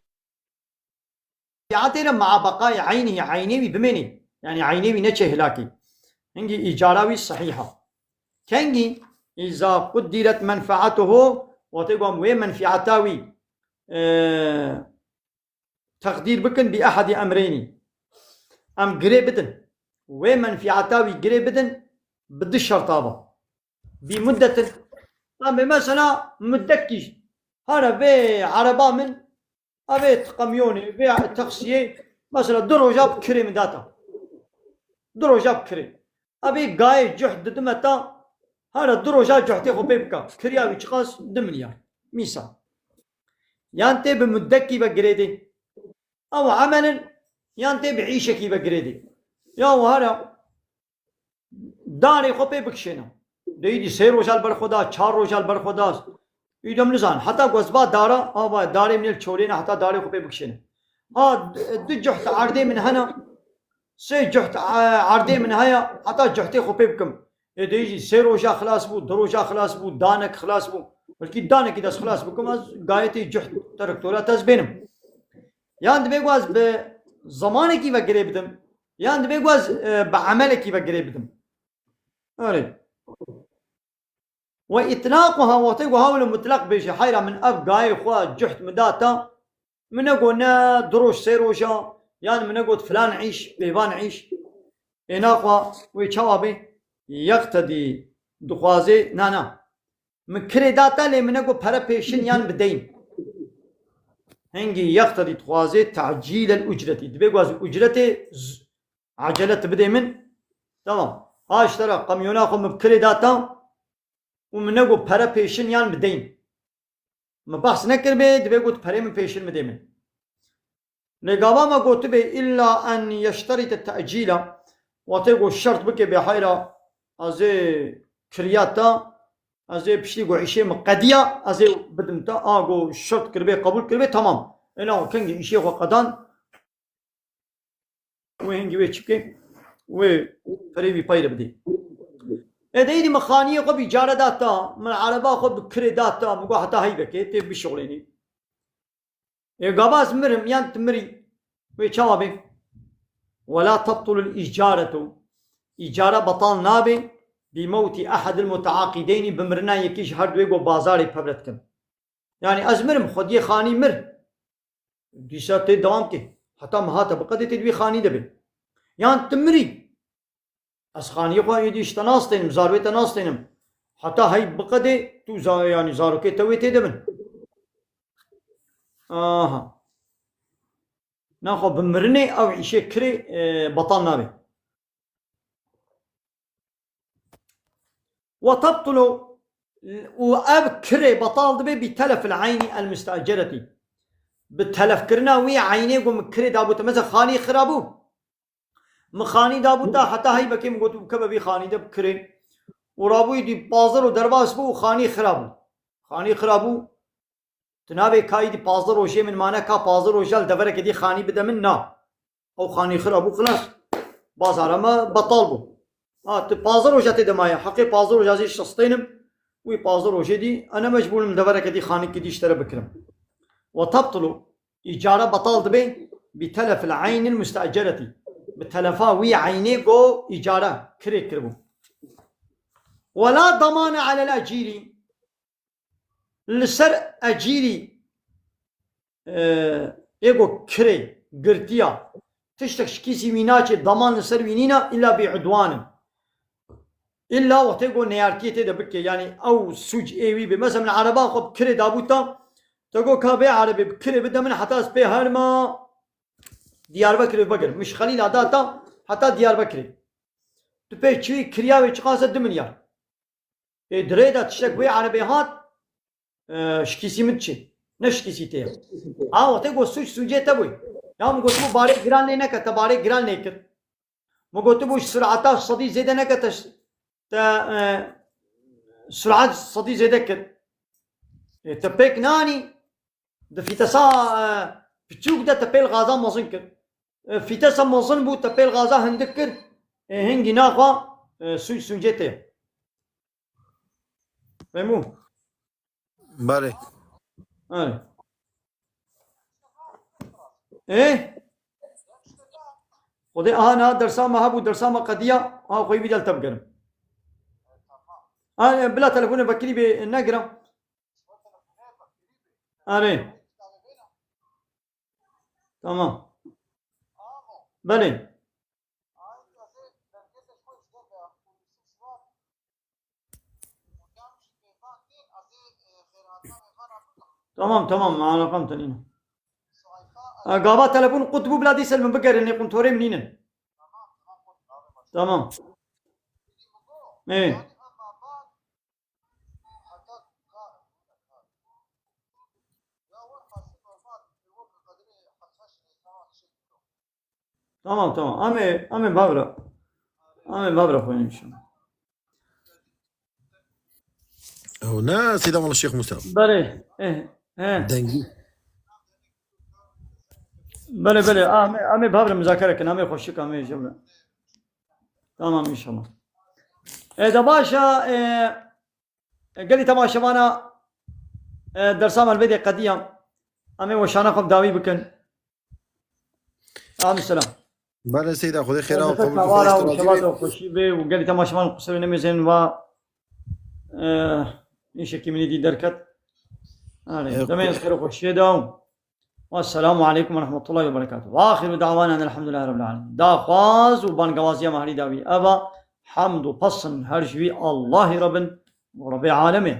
Menfîetê re ma'a beqayî eynihî, eynê wî bimênî. Yanî eynê wî neçe hilakî. Hingî îcara wî sehîh e. Kengî îza quddiret menfeatuhu, wextê ku em wê menfîeta wî, e, teqdîr bikin bi ehadî emreynî. em girê bidin. Wê menfîeta wî girê bidin bi du şerta ve. Bî muddetin. Em bê mesela muddekî here vê ereba min, evê qemyonê, vê taksiyê, mesela du roja bi kirê min data. Du roja bi kirê. Evê gayê cuht didime ta, here du roja cuhtê xwe pê bika. Kiriya wî çiqas? Du milyar. Mîsal. Yan tê bi muddekî ve girêdê. Ew emelin, yan tê bi îşekî ve girêdê. Ya û here darê xwe pê bikişêne. Dê îdî sê roja li ber xwe da, çar roja li ber xwe da. Îdem nizan. Heta ku ez va dara, ava darê min ê li çolêne heta darê xwe pê bikişêne. Ha, du cuht erdê min hene, sê cuht, e, erdê min heye, heta cuhtê xwe pê bikim. Ê dê jî sê roja xilas bû, du roja xilas bû, danek xilas bû. Belkî danekî de ez xilas bikim, ez gayetê cuht terektora te ez bênim. Yan divê ku ez bi zemanekî ve girê bidim, yan divê ku ez, e, bi emelekî ve girê bidim. Erê. Ve itlaquha, wextê ku hewle mutleq bêje, heyra min ev gayê xwe cuht min da te, min negot ne du roj sê roja, yan min negot filan îş, pêvan îş. Ê naxwe wê çawa bê? Yeqtedî, dixwazê, na, na. Min kirê da te lê min negot pere pêşin yan bi deyn. Hingî yeqtedî dixwazê tecîlel ucretî. Divê ku ez ucretê z-, acele tu bidê min. Tamam. Ha ji te re qemyona xwe min bi kirê da te û min negot pere pêşin yan bi deyn. Min behs nekiribê, divê got perê min pêşin bidê min. Lê gava me gotibê illa en yeşterîte te'cîla, wextê got şert bike bê heyra ez ê kiriya te, ez ê piştî got îşê min qediya, ez ê bidim te, a got şert kiribê, qebûl kiribê, temam. Êna kengî îşê xwe qedan, wê hingî wê çi bike? Wê perê wî pey re bidê. Ê de îdî min xaniyê xwe bi îcare da ta, min ereba xwe bi kirê da ta, min got heta heybekê tê bişuxulênî. Ê gava ez mirim yan tu mirî, wê çawa bê? Wela tebtulul îcaretu. Îcara betal nabe bi mewtî ehedil muteaqideynî, bi mirina yekî ji her duê ku bazarê pev re dikin. Yani ez mirim, xwediyê xanî mir. Dîsa tê dewam kê. Heta min hate biqedê tê di wî xanî de bê. Yan tu mirî. Ez xaniyê xwe êdî ji te nastênim, zarokê te nastênim. Heta hey biqedê tu za-, yanî zarokê te wê tê de bin. Aha. Naxwe bi mirinê ew îşê kirê, e, betal nabe. Ve tebtulu, û ev kirê betal dibe bi telefil eynî el muste'ceretî. Bi telefkirina wî eynê ku min kirê dabû te. Mesela xanî xirabû. Min xanî dabû te heta heybekê min gotibû keve vî xanî de bi kirê. Û rabûyî dî pazar û derbas bû û xanî xirabû. Xanî xirabû. Tu nabê ka îdî pazdeh rojê min mane, ka pazdeh roja li deverekê dî xanî bide min, na. Ew xanî xira bû, xilas. Bazara me betal bû. Ha, tu pazdeh roja tê de maye. Heqê pazdeh roja zî şistênim. Wî pazdeh rojê dî, ene mecbûr im deverekê dî xanîkî dî ji te re bikirim. Ve tebtilu, îcara betal dibe bi telefil eynil muste'ceretî. Bi telefa wî eynê go îcara kirê kiribû. Ve la damane alel ecîrî. Li ser ecîrî, e, ê ku kirê girtiya, tiştek ji kîsî wî naçê, daman li ser wî nîna, îlla bi udwanin. Îlla wextê ku neyartiyê tê de bike, yanî ew sûc ê wî bê. Mesela min ereba xwe bi kirê dabû te, te got ka vê erebê bi kirê bide min heta ez pê herma Diyarbekirê vegerim. Min ji Xelîla da te heta Diyarbekirê. Tu pê çûyî kiriya wê çiqas e? Du milyar. Ê, di rê de tiştek wê erebê hat, e, şikîsî min diçê. Ne şikîsî te ye. A, wextê got sûc sûcê te bû. Ya min gotibû barê giran lê neke, te barê giran lê kir. Min gotibû ji surata sedî zêde neke, te, te, e, surat sedî zêde kir. Ê, te pêk nanî, di fîtesa, e, piçûk de te pê li gaza mezin kir. E, fîtesa mezin bû, te pê li gaza hindik kir. E, hingî naxwa, e, sûc sûcê te ye. Fehmû? Belê. Erê. Ê? Xwedê aha niha dersa me hebû, dersa me qediya, aha xweyî vî del te bigerim. Ha, e, bila telefonê vekirî bê negirim. Erê. Tamam. Belê. Tamam, tamam, alakam te nîne. E, gava telefon qut bû, bila dîsel min bigerin, lê quntorê min nînin. Tamam. Ê. Tamam, tamam. Amê, amê bavra. Amê bavra xwe inşallah. Ew ne Seyda Mala Şêx Musa. Belê, eh, he. Dengî. Belê, belê. Amê, amê bavra muzakere kin. Amê xweşik, amê jevre. Tamam inşallah. E, de baş e, e, gelî temaşevana, e, dersa me li vê dê qediya. Em ê weşana xwe bi dawî bikin. Aleyküm selam. Belê Seyda, Xwedê xêra û Derdefet qebûl û mewara xêra û şevat û xweşî bê û gelî temaşevan qusirê nemêzên va, e, îşekî min îdî derket. Erê, E, demên xêr û xweşiyê de û. Wesselamu aleykum ve rahmetullahi ve berekatuhu. Ve axiru da'wana enelhamdülillahi rabbil alemin. Daxwaz û bangewaziya me herî dawî eva, hemd û pesn her ji wî Allahî Rabbin û Rabbê alemê.